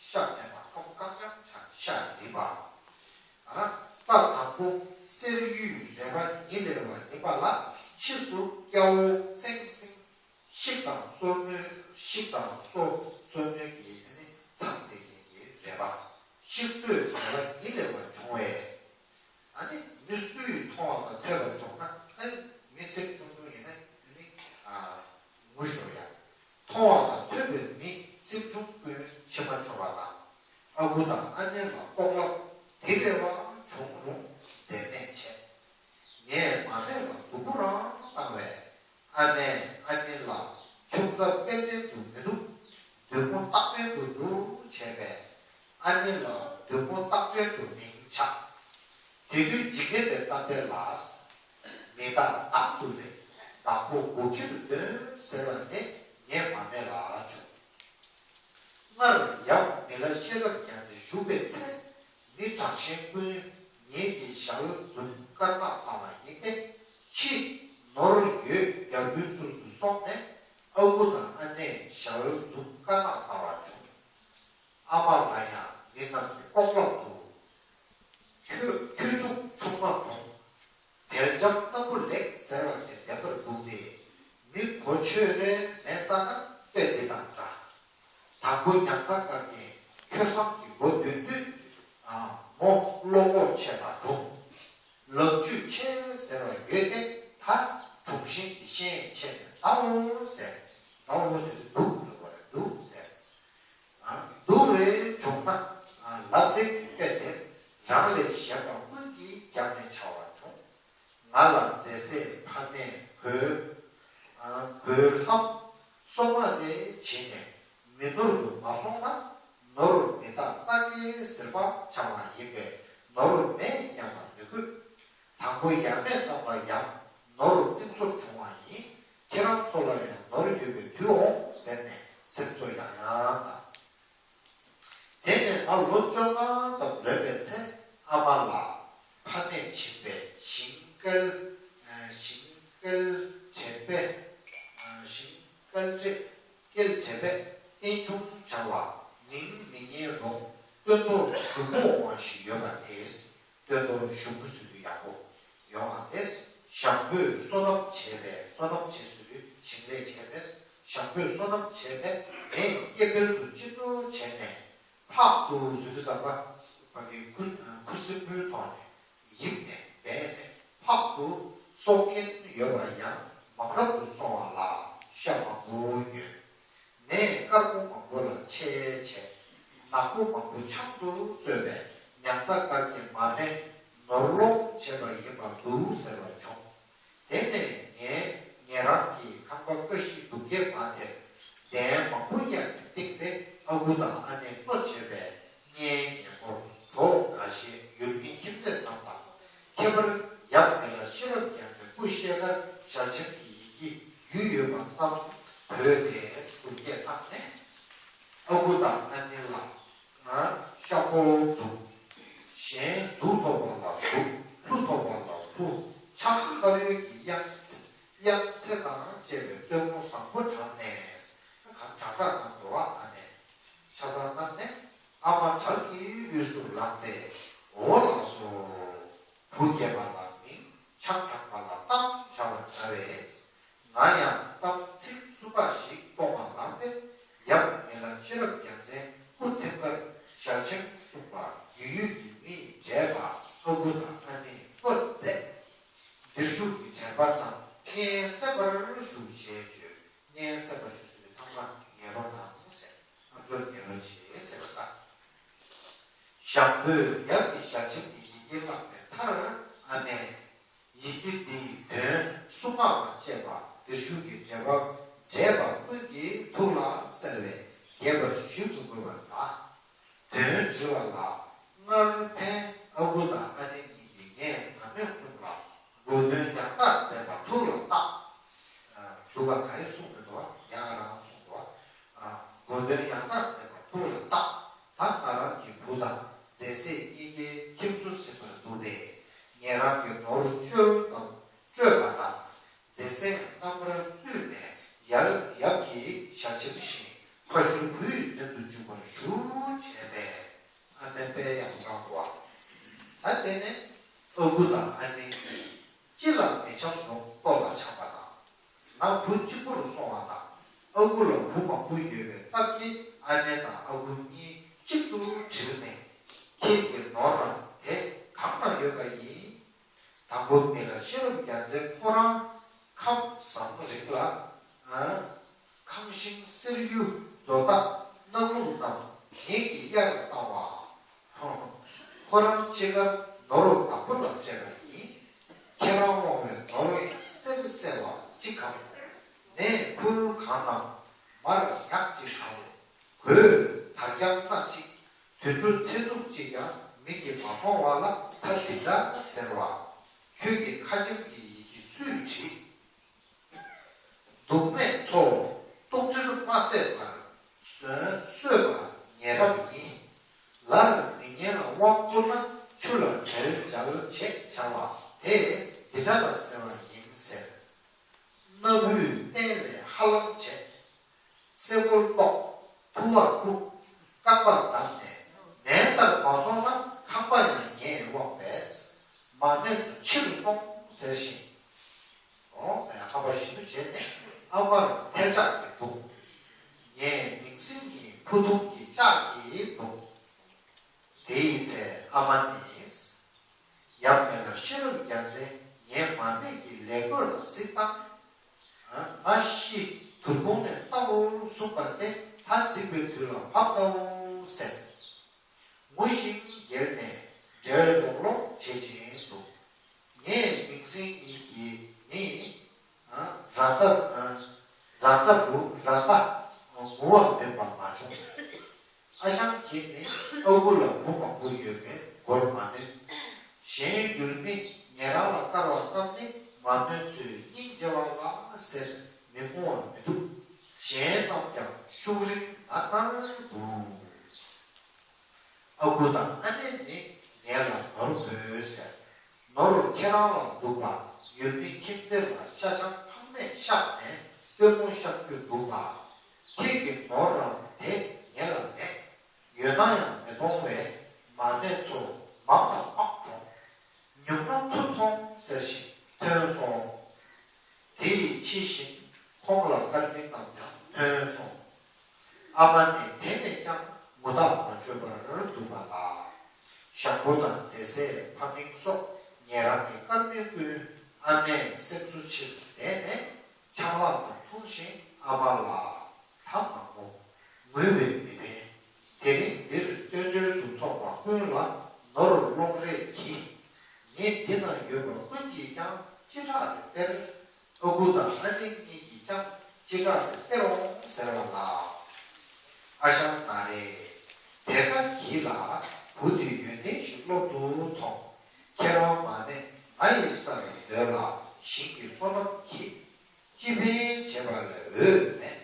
ཤ་མེད་པ། དཀར་པོ་དཀར་རྐྱང་ཆགས། ཤ་རིད་པ། ཨ། སྐྲ་དམ་པོ་གསེར་གཡུའི་རལ་པ་ཉི་ལེ་བ་ཡིན་པ་ལ། ཕྱིས་སུ་སྐྱ་བོ་སེང་སེང་། ཤིག་དང་སོར་མོའི། ཤིག་དང་སོ། སོར་མོའི་གི་ཨ་ནི་མཚམས་དེ་ཡིན་གྱི་རེད་པ། ཤིག་སོའི་རལ་པ་ཉི་ལེ་བ་བྱུང་བས། ཨ་ནི་མི་སུས་མཐོང་བ་དང་ཐོས་པ་བྱུང་ན། ཨ་ནི་མི་སེར་ཆུང་ཆུང་ཡིན་ན་ཨ་ནི་ཨ་ངུ་ཤོར་ཡ། མཐོང་བ་དང་ཐོས་པའི་མི་སེར་ཆུང་ཀུན་ཕྱི་མ་འཆོར་བ་དང་། ཨ་ཁུ་དང་ཨ་ནེ་ལ་ལྐོག་ལབ་དེ་རེ་བ་བྱུང་རུང་འཛེམ་མེད་བྱས། ངས་མ་སྨད་ལ་སྡུག་པོ་རང་བཏང་བས། ཨ་མས་ཨ་ནེ་ལ་ཁྱུང་རྩ་དཔེ་བྲལ་དུ་མི་འདུག་བདུད་མོ་རྟག་བྲལ་དུ་འདུག་བྱས་པས། ཨ་ནེ་ལ་བདུད་མོ་རྟག་བྲལ་དུ་མིང་ཆགས། དེ་དུས་འཇིག་རྟེན་པའི་གཏམ་དཔེ་ལ། མི་རྟག་བདག་ཏུ་རེ། བདག་པོ་མགོ་ཁྱི་རུ་སྟོན་ཟེར་བ་དེ་ངས་མ་སྨད་ལ་བྱུང་། སྔར་ཡབ་མི་ལ་ཤེས་རབ་རྒྱལ་མཚན་བཞུགས་པའི་ཚེ། མི་དྲག་ཞན་ཀུན་ངེད་ཀྱི་ཞལ་འཛུམ་དཀར་ནག་ལྟ་བ་ཡིན་ཏེ། ཕྱིས་ནོར་ཡོད་རྒྱལ་པོའི་ཚུལ་དུ་སོང་ནས། ཨ་ཁུ་དང་ཨ་ནེའི་ཞལ་འཛུམ་དཀར་ནག་ལྟ་བ་བྱུང་། ཨ་མ་ལ་ཡང་མི་རྣམས་ཀྱི་ལྐོག་ལབ་ཏུ། ཁྱོད་ཁྱོད་ཆུང་ཆུང་མ་གྲོངས། བལ་འཇམ་སྣམ་བུ་ལེགས་ཟེར་བ་དེ་བདེན་པར་འདུག་སྟེ། མི་གོ་ཆོད་རེ་མེད་ཙ་ན་དཔེ་འདི་དང་འདྲ། དང་པོ་ཉང་ཚ་དཀར་རྒན་ཁྱོད་བསམ་གྱི་སྒོ་མདུན་དུ། ཨ། མོ་བློ་ཁོག་ཆེ་ལ་གྲུང་། ལག་ཇུས་ཆེ་ཟེར་བ་ཡོད་དེ། ད་གྲུང་ཤིང་གི་ཤེས་ཡོན་ཆེ་ནས་ད་འོ་ཟེར། ད་འོ་ཟེར་དུ་འདུག་ལབ་པ་རེད། འདུག་ཟེར། སྡུག་རེ་བྱུང་ན་ལབ་རེས་ཀྱི་དཔེ་དེ་རང་ལས་གཞན་པ་ཀུན་གྱིས་རྒྱབ་ནས་བྱ་བ་བྱུང་། ང་ལ་མཛེས་སྲས་ཕ་མས་གོས་གོས་ལྷམ་སོ་མ་རེ་བྱིན་ནས་མི་ནོར་དུ་མ་སོང་ན། ནོར་མི་རྟག་རྩྭ་སྐྱེས་ཟེར་བ་ཆགས་པ་ཡིན་པས་ནོར་མེད་སྙམ་པ་མི་དགོས། དང་པོ་ཡབ་མེས་རྣམས་ལ་ཡང་ནོར་གཏིང་ཟབ་བྱུང་བ་ཡིན། ཁྱེད་རང་ཚོ་ལ་ཡང་ནོར་ཡོད་པའི་དུས་འོང་ཟེར་ནས་སེམས་གསོ་ཡང་ཡང་དང་། དེ་ནས་ང་ལོ་བཅོ་ལྔ་ཙམ་ལོན་པའི་ཚེ་ཨ་མ་ལ་ཕ་མས་བྱིན་པའི་ཞིང་སྐལ་ཞིང་སྐལ་དྲན་པས་ཞིང་སྐལ་དྲན་སྐལ་དྲན་པས་རྟེན་འབྱུང་བྱ་བ་མིང་མི་ཉན་རུང་སྟོན་ཐོག་ཞུགས་པོ་འོང་བ་ཞིག་ཡོད་པ་དེས། སྟོན་ཐོག་ཞུགས་པོ་ཟེར་དུས་ཡག་པོ་ཡོང་བ་དེ། ཞང་པོས་སོ་ནམ་བྱས་པས། སོ་ནམ་བྱས་ཟེར་དུས་ཞིང་ལས་བྱས་པས། ཞང་པོས་སོ་ནམ་བྱས་པས་མེས་སྐྱེ་འཕེལ་དུ་ཅི་འགྲོ་བྱས་ནས་ཕག་ཏུ་ཟེར་དུས་ཙམ་པ་ཕ་གི་ཁུ་ཁུ་སིམ་པོའི་ཐོག་ནས་ཡིབ་ནས་སྦས་ནས་ཕག་ཏུ་གསོག་མཁན་ཡོད་པ་ཡང་མང་རབ་ཏུ་སོང་བ་ལ་ཤ་མང་པོ་ཉོས། མེས་དཀར་མོ་མང་པོ་ལ་ཆས་བྱས། ནག་པོ་མང་པོ་ཆང་དུ་བཙོས་པས་ཉང་ཚ་དཀར་རྒན་མ་སྨད་ནོར་ལོངས་བྱས་པ་ཡིན་པར་འདུག་ཟེར་བ་བྱུང་། དེ་ནས་ངས་ཉེ་རང་གི་ཁང་པ་ཀ་བཞི་གདུང་བརྒྱད་མ་དེར་གདན་མང་པོ་གཡར་ནས་བཏིང་སྟེ་ཨ་ཁུ་དང་ཨ་ནེ་གཙོ་བྱས་པའི་གཉེན་ཉེ་འཁོར་གྲོགས་འགའ་ཤས་ཡུལ་མི་ཁྱིམ་མཚེས་རྣམས་དང་། ཁྱད་པར་ཡབ་མི་ལ་ཤེས་རབ་རྒྱལ་མཚན་སྐུ་ཤེལ་དཀར་ཞལ་ཆེམས་ཀྱི་ཡི་གེ་རྒྱུས་ཡོད་པ་རྣམས་བོས་ཏེ་གདུང་བརྒྱད་བཏང་ནས་ཨ་ཁུ་དང་ཨ་ནེ་ལ་ང་ཤ་ཁོག་འཛུགས། གཞན་གཟུགས་ཐོབ་པ་ལ་གཟུགས། ལྷུ་ཐོབ་པ་ལ་ལྷུ། ཕྱག་དཀར་ཡོལ་གྱི་གཡང་གཡང་ཚེ་དང་བཅས་པའི་སྟོན་མོ་བཟང་པོ་དྲངས་ནས་གང་དྲག་དྲག་གནང་འདུག་བ། ཨ་ནེ་ཆ་ཚང་གནང་ནས་ཨ་མ་གྲལ་གྱི་དབུས་སུ་ལངས་ཏེ། འོ་ལགས་སོ། བུ་སྐྱེས་པ་ལ་མིང་ཆང་དྲངས་པ་ལ་གཏམ་བྱ་བ་འདྲ་བས། ང་ཡང་གཏམ་ཚིག་གསུམ་པ་ཞིག་གཏོང་བ་ལངས་པས། ཡབ་མི་ལ་ཤེས་རབ་རྒྱལ་མཚན་སྐུ་ཐེམ་སྐར་ཞལ་ཆེམས་གསུངས་པ་རྒྱུས་ཡོད་ཀྱི་མིས་བྲེས་པ་ཨ་ཁུ་དང་ཨ་ནེས་གཙོ་མཛད། ཤུགས་ཀྱི་དྲན་པ་རྣམས་སྙན་གསན་པར་ཞུ་ཞེས་བརྗོད། སྙན་གསན་པར་ཞུ་ཟེར་ཚང་མ་ཉན་རོགས་གནང་ཟེར། ཨ་མཆོག་ཉན་རོགས་བྱེད་ཟེར་བ་ལྟར། ཞང་པོས་ཡབ་ཀྱི་ཞལ་ཆེམས་ཀྱི་ཡི་གེ་བཀླགས་པའི་མཐར། ཨ་མས། ཡི་གེ་འདིའི་དོན་གསུང་སྔགས་ལ་བཅས་པ་བདེ་ཤུལ་གྱི་འགྲེལ་པ་འགྲེལ་པ་ཀུན་གྱི་ཐུགས་ལ་གསལ་བས་རྒྱས་པར་ཞུ་མི་དགོས་པར་གདའ། དོན་དྲི་བ་ལ། སྔར་ཕན་ཨ་ཁུ་དང་ཨ་ནེ་གཉིས་ཀྱིས་ངས་མ་སྨད་གསུམ་ལ་གོ་དོན་ཡང་དག་ལྡན་པ་ཐུགས་ལ་བཏགས། འདུག་ག་ག་ཡེ་གསུངས་མི་འདུག་བ། ཡང་རང་གསུངས་འདུག་བ། གོ་དོན་ཡང་དག་ལྡན་པ་ཐུགས་ལ་བཏགས། ད་ང་རང་གི་བུ་དང་མཛེས་སྲས་གཉིས་ཀའི་ཁྱིམ་སོ་ཟིན་པར་འདུག་པས། ཉེ་རང་གི་ནོར་བཅོལ་དང་སྤྲོད་པ་དང་། མཛེས་སྲས་རྣམ་པར་བསུས་ནས་ཡར་ཡབ་ཀྱི་ཞལ་ཆེམས་བཞིན་ཕ་ཤུལ་བུ་ཡི་མདུན་དུ་འཇུག་པར་ཞུ་བྱས་པས། ཨ་མའི་དཔལ་ཡང་དྲངས་པ། ད་དེ་ནས་ཨ་ཁུ་དང་ཨ་ནེ་གཉིས་ཅི་ལ་མི་འཆམ་རུང་ལྟོ་ལ་འཆམ་པ་དང་། ང་བུ་གཅིག་པུར་སོང་བ་དང་ཨ་ཁུ་ལ་བུ་མང་པོ་ཡོད་པའི་སྟབས་ཀྱིས་ཨ་ནེ་དང་ཨ་ཁུ་གཉིས་གཅིག་ཏུ་དྲིལ་ནས། ཁྱེད་ཀྱི་ནོར་རྣམས་དེ་གང་ན་ཡོད་པ་ཡིན། དང་པོ་མི་ལ་ཤེས་རབ་རྒྱལ་མཚན་ཁོ་རང་ཁམས་བཟང་རིགས་ལ། ཁང་ཤིང་གསེར་གཡུ་མཛོ་ཏ་སྣག་ལུང་རྣམས་ངེད་ཀྱིས་གཡར་བཏང་བ། ཁོ་རང་འཆི་ཁར་ནོར་བདག་པོ་ལ་སྤྲད་པ་ཡིན། ཁྱེད་རང་དབང་བའི་ནོར་གསེར་གསལ་བ་གཅིག་གམ། ནས་ཁུལ་གང་དང་མར་ཉག་གཅིག་གམ། གོས་དར་རྐྱང་སྣ་གཅིག་དུད་འགྲོ་ཚེ་གཟུགས་གཅིག་ཀྱང་མིག་གིས་མ་མཐོང་བ་ལ་ད་འདི་འདྲ་ཟེར་བ། ཁྱོད་ཀྱི་ཁ་ཆེམས་ཀྱི་ཡི་གེ་སུས་བྲིས། སྡུག་མེད་མཚོ། ལྟོགས་གྲིར་མ་བསད་པར། གསོད་པ་ཉེ་རབས་ཡིན། ལར་མི་ངན་ལ་དབང་བསྐུར་ན། ཆུ་ལ་བྲེལ་འཇལ་བྱེད་བྱ་བ་དེ་འདི་འདྲ་ལ་ཟེར་བ་ཡིན་ཟེར། སྣ་བུས་བསྟན་ལས་ཧ་ལམ་བྱེད། སེ་གོལ་གཏོགས། ཐུ་བ་དཀྲུགས། རྐང་པ་བསྡམས་ནས་ནད་ལྟར་མ་སོང་ན་ཁང་པ་ཡང་ངས་དབང་བས། མ་སྨད་དུ་ཕྱིར་སོང་ཟེར་ཞིང་། འོ་ཁང་པ་ཞིག་ཏུ་བྱས་ནས་ཨ་མར་ཐལ་ལྕག་གིས་བརྡུངས། ངས་མིང་སྲིང་གི་ཕུ་ཐུང་གི་ལྕག་གིས་བརྡུངས། དེ་ཡི་ཚེ་ཨ་མ་ནི། ཡབ་མེད་ལ་ཤེས་རབ་རྒྱལ་མཚན་ངས་མ་སྨད་ཀྱི་ལས་བགོས་ལ་གཟིགས་དང་། ང་ཤི་དུར་ཁུང་ནས་ལྟ་འོ་གསུངས་པ་དེ་ད་གཟིགས་པའི་དུས་ལ་བབ་ལྟ་འོ་ཟེར། ངུ་ཞིང་བརྒྱལ་ནས་འབྲེལ་ལོག་ལོག་བྱེད་ཀྱིན་འདུག་ངས་མིང་སྲིང་གཉིས་ཀྱི་མི། ར་ལྟ། ར་ལྟ་བུ་ར་ལྟ་ངུ་བ་མིན་པ་མ་བྱུང་། ཨ་ཞང་གིས་ནི་ཨ་ཁུ་ལ་བུ་མང་པོ་ཡོད་པས་མགོར་མ་ནོན། གཞན་ཡུལ་མི་ཉེ་རང་ལ་བསྐལ་བ་བསྣམས་ནི་མ་མོས་ཚོས་སྙིང་རྗེ་བ་ལ་ཟེར་མི་ངུ་བ་མི་འདུག་གཞན་རྣམས་ཀྱང་ཤུགས་རིང་ན་ནར་འདུག་ཨ་ཁུ་དང་ཨ་ནེ་ནི་ངེད་ལ་ནོར་དགོས་ཟེར། ནོར་ཁྱེད་རང་ལ་འདུག་པ། ཡུལ་མི་ཁྱིམ་མཚེས་ལ་ཤ་ཆང་ཕངས་མེད་བཤམས་ནས་སྟོན་མོ་བཤམས་རྒྱུ་འདུག་པ། ཁྱེད་ཀྱི་ནོར་རམ་དེ་ངེད་ལ་མེད། ཡོད་ན་ཡང་མི་མཐོང་བས་མ་སྨད་ཚོ་མང་ལ་དམག་གྲོངས། ཉུང་ན་མཐུ་མཐོང་ཟེར་ཞིང་ཐོན་སོང་། དེ་ཡི་ཕྱི་བཞིན་ཁོང་ལ་དཀར་མིན་རྣམས་ཀྱང་ཐོན་སོང་། ཨ་མ་ནི་དེ་ནས་ཀྱང་ངུ་ཐག་མ་ཆོད་པར་འདུག་པ་ལ། ཞང་པོ་དང་མཛེས་སྲས་ཕ་མིང་སོགས་ཉེ་རང་གི་དཀར་མིན་ཀུན་ཨ་མའི་སེམས་གསོ་ཕྱིར་བསྡད་ནས་ཆང་ལག་རྣམས་འཐུང་ཞིང་ཨ་མ་ལ་ད་མ་ངུ། ངུས་པས་མི་ཕན། དེ་རིང་འདིར་སྟོན་འབྱོར་དུ་ཚོགས་པ་ཀུན་ལ་ནོར་སློང་རེས་གྱིས། ངེད་འདི་ན་ཡོད་པ་ཀུན་གྱིས་ཀྱང་ཅི་དྲག་རེ་སྟེར། ཨ་ཁུ་དང་ཨ་ནེ་གཉིས་ཀྱིས་ཀྱང་ཅི་དྲག་རེ་སྟེར་འོང་ཟེར་བ་ལ། ཨ་ཞང་ན་རེ། དེ་ག་གྱིས་ལ་བུ་འདི་ཡོན་ཏན་ཞིག་སློབ་ཏུ་ཐོངས། ཁྱེད་རང་མ་སྨད་ང་ཡི་སར་སྡོད་ལ་ཞིང་གི་སོ་ནམ་གྱིས། ཅི་ཕན་བྱས་པ་ལས་འོས་མེད།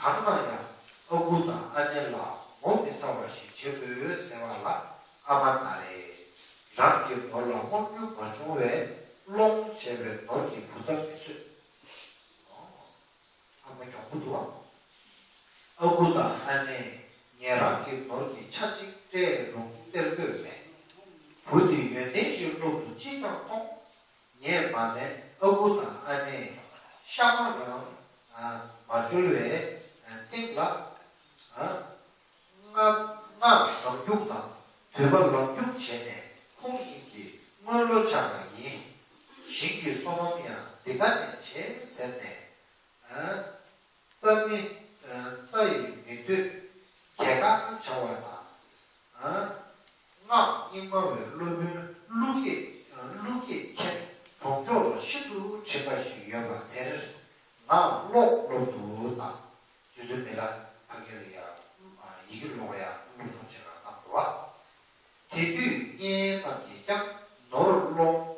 གང་ན་ཡང་ཨ་ཁུ་དང་ཨ་ནེ་ལ་ངོ་མི་ཚ་བ་ཞིག་བྱེད་དགོས་ཟེར་བ་ལ་ཨ་མ་ན་རེ། རང་གི་ནོར་ལ་དབང་སྒྱུར་མ་བྱུང་བས་སློང་བྱས་པའི་ནོར་གྱི་བུ་ཚ་མི་གསོད། ཨ་མ་གྱོང་པོ་འདུག་ཨ། ཨ་ཁུ་དང་ཨ་ནེ་ཉེ་རང་གི་ནོར་གྱི་ཆ་གཅིག་སྤྲད་རུང་སྟེར་དགོས་མེད། བུ་འདི་ཡོན་ཏན་ཞིག་སློབ་ཏུ་ཅིས་ཀྱང་གཏོང་། ངས་མ་སྨད་ཨ་ཁུ་དང་ཨ་ནེ་ཤ་མ་རང་མ་འབྱོར་བའི་སྟེང་ལ་སྔ་སྔ་ལངས་རྒྱུགས་དང་དུས་པ་ལངས་རྒྱུགས་བྱས་ནས་ཁོང་གཉིས་ཀྱི་དངུལ་ལོ་ཆག་པ་ཡིན། ཞིང་གི་སོ་ནམ་ཡང་འདི་ག་ནས་བྱེད་ཟེར་ནས། ཨ། རྩྭ་མི། ཨ། རྩྭ་ཡི་མི་འདོད་གྱེས་ཁ་བྱ་བ་དང་། ཨ། སྔགས་རྙིང་མ་བའི་སློབ་དཔོན་ཀླུ་སྐྱེས། ཨ། ཀླུ་སྐྱེས་མཁན་གྲོང་ཆོག་ལ་ཤིན་ཏུ་ཁྲིད་པ་ཞིག་ཡོད་པ་དེར་ང་ཀློག་སློབ་ཏུ་བཏང་། རྗེ་བཙུན་མི་ལ་ཕ་གི་ལ་ཡ། ཨ། ཡི་གེ་ཀློག་ཡ་སློབ་སྦྱོང་བྱེད་གར་བཏང་འདུག་བ། དེ་དུས་གཉེན་རྣམས་ཀྱིས་ཀྱང་ནོར་སློང་།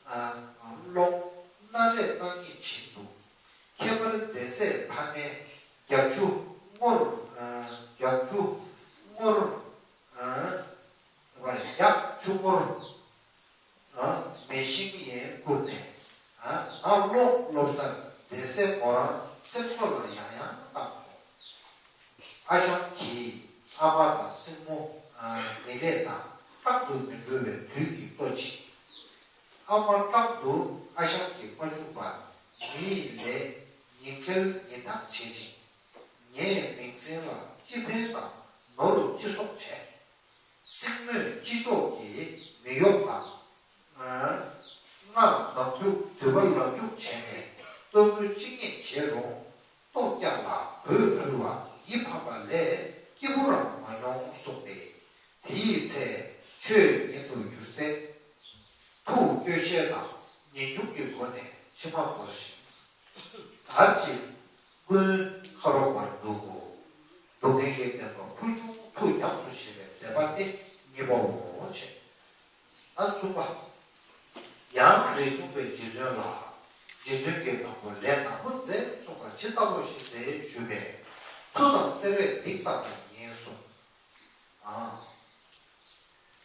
ཨ། སློང་སྣ་རེ་གནང་ངེས་བྱིན་འདུག་ཁྱད་པར་མཛེས་སྲས་ཕ་མའི་རྒྱབ་ཆུ་སྔོར། ཨ། རྒྱབ་ཆུ་སྔོར། ཨ། རྒྱབ་ཆུ་སྔོར། ཨ། མེ་ཤིང་ཡན་བསྐུར་ནས། ཨ། ང་ཀློག་སློབ་སར་མཛེས་སྲས་མོ་རང་སེམས་གསོ་ལ་ཡང་ཡང་བཏང་བྱུང་། ཨ་ཞང་གིས་ཨ་མ་དང་སྲིང་མོ། ཨ། མི་ལས་དང་སྐྲག་ཏུ་མི་འགྲོ་བའི་དུས་ཀྱི་ལྟོ་ཆེ། ཨ་མ་སྐྲག་ཏུ་ཨ་ཞང་གིས་མ་བཅུག་པར་མི་ཡི་ལས་ཉིན་འགེལ་ཉིན་འཐག་བྱེད་ཅིང་། ངའི་མིང་སྲིང་ལ་ཅི་ཕན་དང་ནོར་ལུ་ཅི་གསོག་བྱས། སྲིང་མོས་ཅི་ལྕོགས་ཀྱིས་མི་གཡོག་དང་། ཨ། སྔགས་ནང་རྒྱུག་དུད་པ་ལ་རྒྱུག་བྱས་ནས་ལྟོ་གོས་ཅི་རྙེད་བྱས་རུང་ལྟོ་རྐྱང་ལ་འོད་འཕྲོ་བ་ཡིད་ཕམ་པ་ལས་སྐྱིད་པོ་རང་མ་མྱོང་གསུངས་ཏེ། དེ་ཡི་ཚེ་ཆོས་ཉན་དུ་འགྱུར་ཚེ། ཐུགས་སྐྱོ་ཤས་དང་ངེས་འབྱུང་གི་སྒོ་ནས་མཆི་མ་འཁོར་ཞིང་། དར་ཅིག་ཀུན་ཁ་རོག་པར་འདུག་གོ། སྡུག་བསྔལ་གྱི་བདེན་པ་ཕུལ་བྱུང་ཐུགས་ཉམས་སུ་བཞེས་པའི་མཛད་པ་སྟེ་གཉིས་པའོ། ཅེས། ཨ། གསུམ་པ། ཡང་རས་ཆུང་པས་རྗེ་བཙུན་ལ། རྗེ་བཙུན་གྱིས་དང་པོ་ལས་དང་པོ་མཛད་གསུངས་པ་ཇི་ལྟ་བུ་ཞིག་མཛད་ཞུས་པས། མཐུ་དང་བརྩེ་བས་འདི་བསམ་པ་ཡིན་གསུངས། ཨ།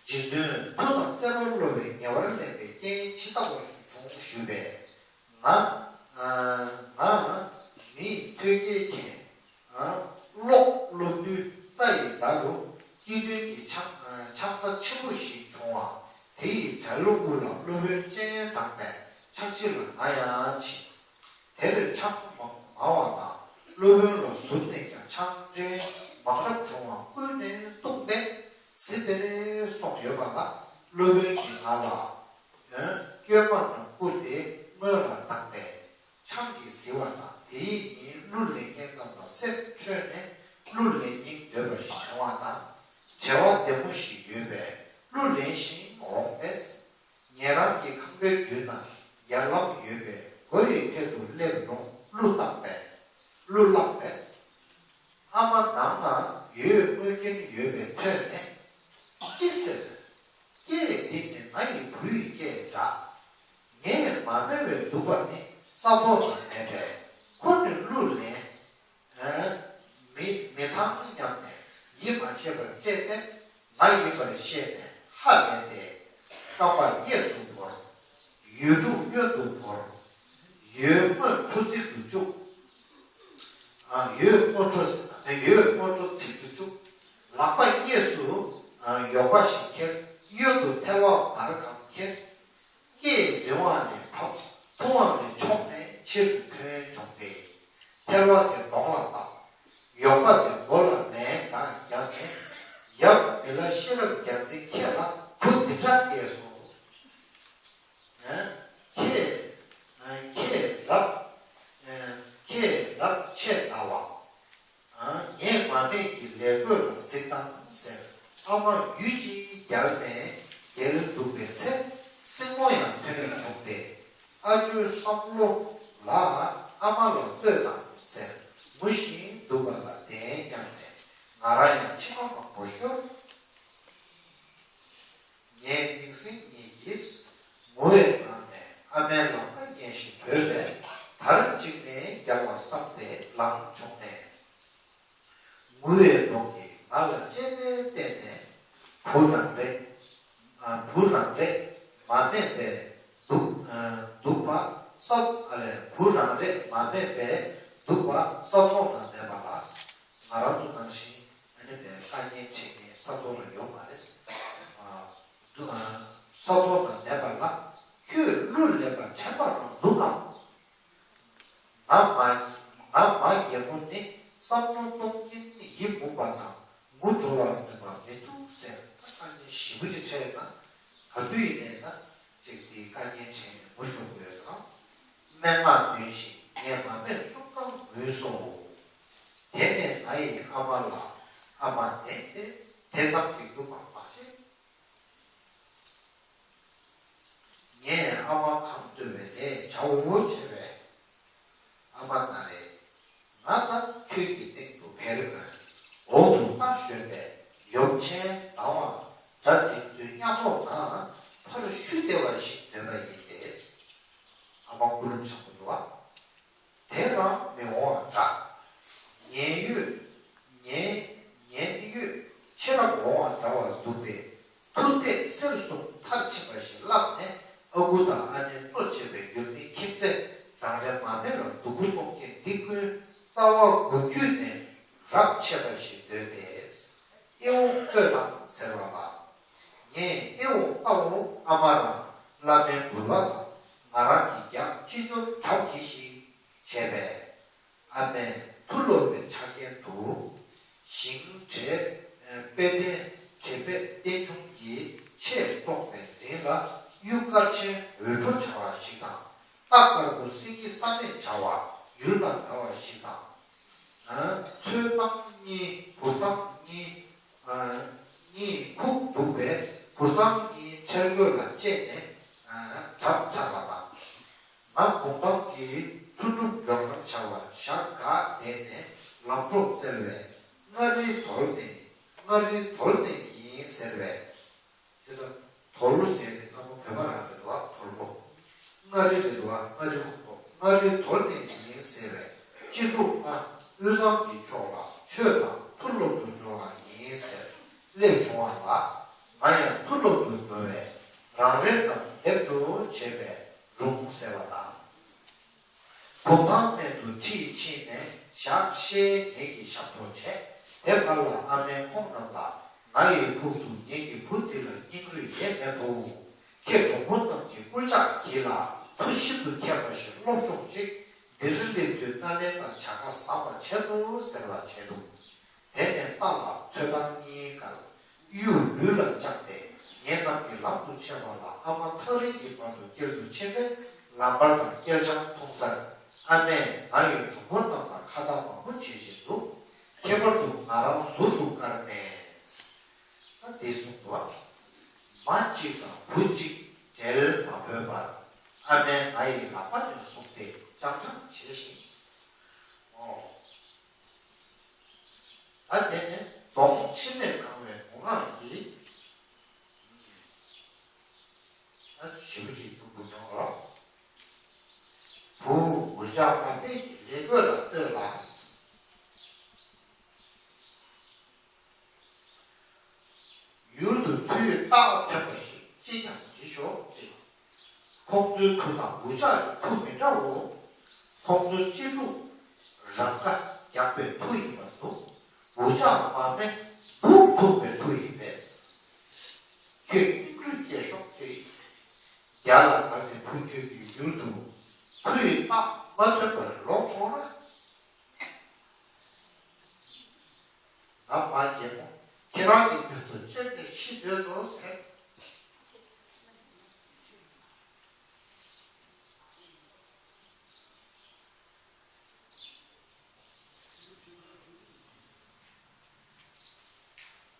རྗེ་བཙུན་མཐུ་དང་བརྩེ་བ་སློབ་པའི་ཉེ་བར་ལེན་པའི་རྐྱེན་ཇི་ལྟ་བུ་ཞིག་བྱུང་ཞུས་པས། ང་། ཨ། ང་མི་ཐོས་རྒྱལ་མཁན། ཨ། ཀློག་སློབ་དུས་རྩྭ་ཡི་མདའ་རུ་སྐྱིད་དོན་གྱི་ཆང་། ཨ། ཆང་ས་ཆེན་པོ་ཞིག་བྱུང་བ། དེ་ཡི་གྲལ་དབུ་ལ་སློབ་དཔོན་སྤྱན་དྲངས་པས་ཕྱག་ཕྱི་ལ་ང་ཡང་ཕྱིན། དེར་ཆང་མང་མང་བ་དང་སློབ་དཔོན་ལ་ཟུར་ནས་ཀྱང་ཆང་སྤྲེལ་མང་རབ་བྱུང་བ་བསྐུར་ནས་བཏུངས་པས་གཟི་དཔེ་རེ་སོགས་ཡོད་པ་ལ། སློབ་དཔོན་གྱིས་ང་ལ། ཨ། སྐྱོན་མ་རྣམས་བསྐུར་ཏེ་སྔོན་ལ་བཏང་པས། ཆང་གིས་བཟི་བ་དང་། དེའི་ཉིན་གླུ་ལེན་མཁན་རྣམས་ལ་སེམས་འཕྲོས་ནས་གླུ་ལེན་སྙིང་འདོད་པ་ཞིག་བྱུང་བ་དང་། བྱ་བ་བདེ་མོ་ཞིག་ཡོད་པས་གླུ་ལེན་ཞིང་འོངས་པས། ཉེ་རང་གི་ཁང་པའི་མདུན་ན་ཡར་ལམ་ཡོད་པས་སྒོ་ཡི་ཐད་དུ་སླེབས་རུང་གླུ་བཏང་པས། གླུ་བླངས་པས། ཨ་མ་ནང་ན་ཡོད་དངོས་རྒྱན་ཡོད་པས་ཐོས་ནས། ཅི་ཟེར། སྐད་འདི་ནི་ང་ཡི་བུ་ཡི་སྐད་འདྲ། ངས་མ་སྨྲས་པས་འདུག་པ་ནི་ས་ཐོག་ན་མེད་པས་ཁོ་ནི་གླུ་ལེན། ཨ། མི་མི་ཐང་སྙམ་ནས་ཡིད་མ་ཆེས་པར་བལྟས་ཏེ་ང་ཡིན་པར་ཤེས་ནས་ཧ་ལས་ཏེ། རྐང་པ་གཡས་སུ་བོར། ཡོས་ཕུང་གཡོན་དུ་བོར། ཡོས་སྔོན་འཕྲོ་ཚིག་ཏུ་བཅུག་ཨ། ཡོས་སྔོན་འཕྲོ། ཡོས་སྔོན་འཕྲོ་ཚིག་ཏུ་བཅུག་ལག་པ་གཡས་སུ། ཨ། ཡོག་པ་ཞིག་ཁྱེར། གཡོན་དུ་ཐལ་བ་འབར་གང་ཁྱེར། སྐད་རིང་བ་ལས་བབས། ཐུང་བ་ལས་མཆོངས་ནས་ཕྱིར་ཐོན་བྱུང་སྟེ། ཐལ་བ་དེ་གདོང་ལ་བཏགས། ཡོག་པ་དེ་མགོ་ལ་ལན་འགའ་བརྒྱབ་ནས། ཡབ་མི་ལ་ཤེས་རབ་རྒྱལ་མཚན་ཁྱེད་ལ་བུ་འདི་འདྲ་སྐྱེས་སོང་། ཨ། ཁྱེད། ཨ། ཁྱེད་རབ། ཨ། ཁྱེད་རབ་ཆད་ལྟ་བ། ཨ། ངས་མ་སྨད་ཀྱི་ལས་བགོས་ལ་གཟིགས་དང་ཟེར། ཨ་མ་ཡུད་ཅིག་བརྒྱལ་ནས་བརྒྱལ་འདུག་པའི་ཚེ་སྲིང་མོ་ཡང་ཐོན་བྱུང་སྟེ། ཨ་ཇོའི་བསམ་བློ་ལ་ཨ་མ་ལ་ལྟོས་དང་ཟེར་ངུ་བཞིན་འདུག་པ་ལ་བདེན་སྙམ་ནས་ང་རང་ཡང་མཆི་མ་མང་པོ་ཤོར། ངའི་མིང་སྲིང་གཉིས་ཀྱིས་ངུ་བའི་ངང་ནས་ཨ་མའི་ལག་པ་ཉན་བཞིན་བོས་པས་དར་གཅིག་ནས་རྒྱག་པར་བསམ་སྟེ་ལངས་བྱུང་ནས། ངུ་བའི་མདོག་གིས་ང་ལ་སྤྱན་རས་བལྟས་ནས། བུ་རང་རེད། ཨ། བུ་རང་རེད་མ་སྨད་པས་སྡུག་ཨ། སྡུག་པ་ས། ཨ་ལས། བུ་རང་རེད་མ་སྨད་པས་སྡུག་པ་ས་ཐོག་ན་མེད་པ་ལ། ང་རང་ཚོ་ནང་བཞིན་ཨ་ནི་བའི་དཀའ་ངལ་འཕྲད་མཁན་ས་ཐོག་ལ་ཡོད་མ་རེད། ཨ། སྡུག་ཨ། ས་ཐོག་ན་མེད་པ་ལ། ཁྱོད་གླུ་ལེན་པར་དྲན་པ་རང་འདུག་གམ། ང་མ། ང་མ་རྒན་མོ་ནི་བསམ་བློ་གཏོང་གིན་ཡིད་མུག་པ་དང་ངུ་འགྲོ་བར་ནུས་པ་མི་འདུག་ཟེར། ད་དཀའ་ངལ་ཞེ་པོ་ཅིག་འཕྲད་ཙང་ག་དུས་ཡིན་ནའི་ད་ཅིག་དེའི་དཀའ་ངལ་དྲན་ནས་ངུ་ཤོར་དགོས། སྨྲེ་སྔགས་འདོན་ཞིང་ངས་མ་སྨད་གསུང་གང་ངུས་སོ། དེ་ནས་ང་ཡི་ཨ་མ་ལ། ཨ་མ་ནད་དེ་དེ་ཙམ་གྱིས་འདུག་པ་མ་ཤེས། ངས་ཨ་མ་གང་འདོད་པའི་ལས་བྱའོ་བྱས་པས། ཨ་མ་ན་རེ། ང་ད་ཁྱོད་ཀྱི་སྟེང་དུ་འཕེལ་མོད། འོག་ཏུ་རྟ་ཞོན་པས་ཡོབ་ཆེན་སྡང་བ་དགྲ་དེ་ཚོའི་མཉམ་ལོག་དང་ཕར་ཤུ་བདེ་བ་ཞིག་འདོད་པ་ཡིན་ཏེ། ཨ་མ་སྐུ་རིམ་ཆེན་པོ་འདུག་བ། དེ་རང་མི་འོང་བ་འདྲ། ཉན་ཡོད། ཉན། ཉན་ཡོད་ཆེ་རབས་འོང་བ་འདྲ་བ་འདུག་པས། ཐུག་ཏེ་གསེར་གསུམ་མཐར་ཕྱིན་པ་ཞིག་བསླངས་ནས་ཨ་ཁུ་དང་ཨ་ནེ་གཙོ་བྱས་པའི་ཡུལ་མི་ཁྱིམ་མཚེས་རང་རེ་མ་སྨད་ལ་སྡུག་པོ་གཏོང་མཁན་འདི་ཀུན་རྩ་བ་མགོ་བརྒྱུད་ནས་རབས་ཆད་པ་ཞིག་འདོད་དེ། ཨེ་འོང་ལྟོས་དང་ཟེར་བ་ལ། ངས་ཨེ་འོང་ལྟའོ། ཨ་མ་རང་བླ་མའི་འབུལ་བ་དང་ང་རང་གི་རྒྱགས་ཅི་འབྱོར་གྲབས་གྱིས་ཤིག་བྱས་པས། ཨ་མས་མཐུ་སློབ་པའི་ཆ་རྐྱེན་དུ། ཞིང་བྲེ་དཔེ་ལྡན་བྲེ་དཔེ་རྟེན་འབྱུང་གི་ཆས་བཙོངས་པའི་རིན་ལ་གཡུ་དཀར་ཆེན་འོད་འཕྲོ་བྱ་བ་ཞིག་དང་། རྟ་དཀར་པོ་སེང་གེ་བསམ་མེད་བྱ་བ་ཡུལ་དང་འདྲ་བ་ཞིག་དང་། ཚོས་ཐང་གཉིས་བུར་ཐང་གཉིས་གཉིས་ཁུག་འདུག་པས་བུར་ཐང་གཉིས་ཁྲེལ་དགོད་ལ་བཅད་ནས་གྲབས་ཚར་བ་དང་། ང་དགོང་དག་གི་ལྷུན་གྲུབ་མགྲོན་ཁང་བྱ་བར་ཞག་འགའ་བསྡད་ནས་ལམ་གྲོགས་བཙལ་བས་མངའ་རིས་དོལ་ནས་མངའ་རིས་དོལ་ནས་ཡིན་ཟེར་བས། ཁྱེད་ཚོ་དོལ་ཟེར་ནས་ཁ་མོ་བོད་པ་རང་རེད་བ། དོལ་པོ། མངའ་རིས་རེད་བ། མངའ་རིས་ཁོག་པོ། མངའ་རིས་དོལ་ནས་ཡིན་ཟེར་བས་གཅེས་ཕྲུག་ང་དབུས་གཙང་གི་ཕྱོགས་ལ་ཆོས་དང་མཐུ་སློབ་ཏུ་འགྲོ་བ་ཡིན་ཟེར་སླེབས་བྱུང་བ་ལ། ང་ཡང་མཐུ་སློབ་ཏུ་འགྲོ་བས་རང་རེ་རྣམས་སྡེབ་འགྲོ་བྱས་པས་རུང་ཟེར་བ་དང་། བུམ་ཐང་སྨད་དུ་ཁྲིད་ཕྱིན་ནས་ཞག་ཤས་ངེད་ཀྱི་ཞབས་ཏོག་བྱས། དེ་བར་ལ་ཨ་མས་ཁོང་རྣམས་ལ། ང་ཡི་ཕུག་ཏུ་ངེད་ཀྱི་བུ་འདི་ལ་སྙིང་རུས་ཡེ་མེད་དོ། ཁྱེད་གྲོགས་པོ་རྣམས་ཀྱི་སྐུལ་ལྕག་གྱིས་ལ་མཐུ་ཤིན་ཏུ་མཁས་པ་ཞིག་སློབ་ཤོག་ཅིག་འདིར་སླེབས་དུས་སྣ་ལེན་དང་བྱ་དགའ་ཟབ་པ་ཆེད་དུ་ཟེར་བ་བྱས་འདུག་དེ་ནས་རྟ་ལ་ཚོས་ཐང་གཉིས་བཀལ། གཡུ་ལུས་ལ་བཅངས་ཏེ་ངེད་རྣམས་ཀྱི་ལམ་དུ་ཆས་པ་ལ། ཨ་མ་ཐག་རིང་གི་བར་དུ་སྐྱེལ་དུ་ཕྱིན་པས་ལམ་བར་དང་སྐྱེལ་ཆང་འཐུང་སར་ཨ་མས་ང་ཡི་གྲོགས་པོ་རྣམས་ལ་ཁ་བརྡ་མང་པོ་བྱེད་བཞིན་འདུག་ཁྱད་པར་དུ་ང་རང་ཟུར་དུ་བཀར་ནས། ད་འདི་གསུངས་འདུག་མ་གཅིག་དང་བུ་གཅིག་འབྲལ་མ་ཕོད་པར་ཨ་མས་ང་ཡི་ལག་པ་ནས་བཟུང་སྟེ་སྤྱང་སྤྱང་བྱེད་བཞིན། ཨོ། ད་དེ་ནས་གདོང་མཆི་མས་གང་བའི་ངུ་ངག་གིས། ད་ཞེ་པོ་ཅིག་སྡུག་པོ་མྱོང་རོགས། བུ་འུ་ཅག་མ་སྨད་ཀྱི་ལས་བགོས་ལ་ལྟོས་ལ། ཡུལ་དུ་མཐུའི་རྟགས་ཐོན་པ་ཞིག་ཅི་ཡང་བགྱིད་ཤོག་ཅེས། ཁོང་ཚོའི་མཐུ་དང་འུ་ཅག་གི་མཐུ་མི་འདྲའོ། ཁོང་ཚོ་གཅེས་ཕྲུག་རང་ཁ་རྒྱག་པའི་མཐུ་ཡིན་པར་འདུག་འུ་ཅག་མ་སྨད་སྡུག་ཐུག་པའི་མཐུ་ཡིན་པས། ཁྱོད་སྙིང་རུས་སྐྱེད་ཤོག་ཅེས། རྒྱ་ལ་བདག་ནི་བུ་ཁྱོད་ཀྱི་ཡུལ་དུ་མཐུ་ཡི་རྟགས་མ་ཐོན་པར་ལོག་བྱུང་ན། ང་མ་རྒན་མོ་ཁྱེད་རང་གི་མདུན་དུ་བཅོམ་ནས་ཤི་འདོད་དོ་ཟེར།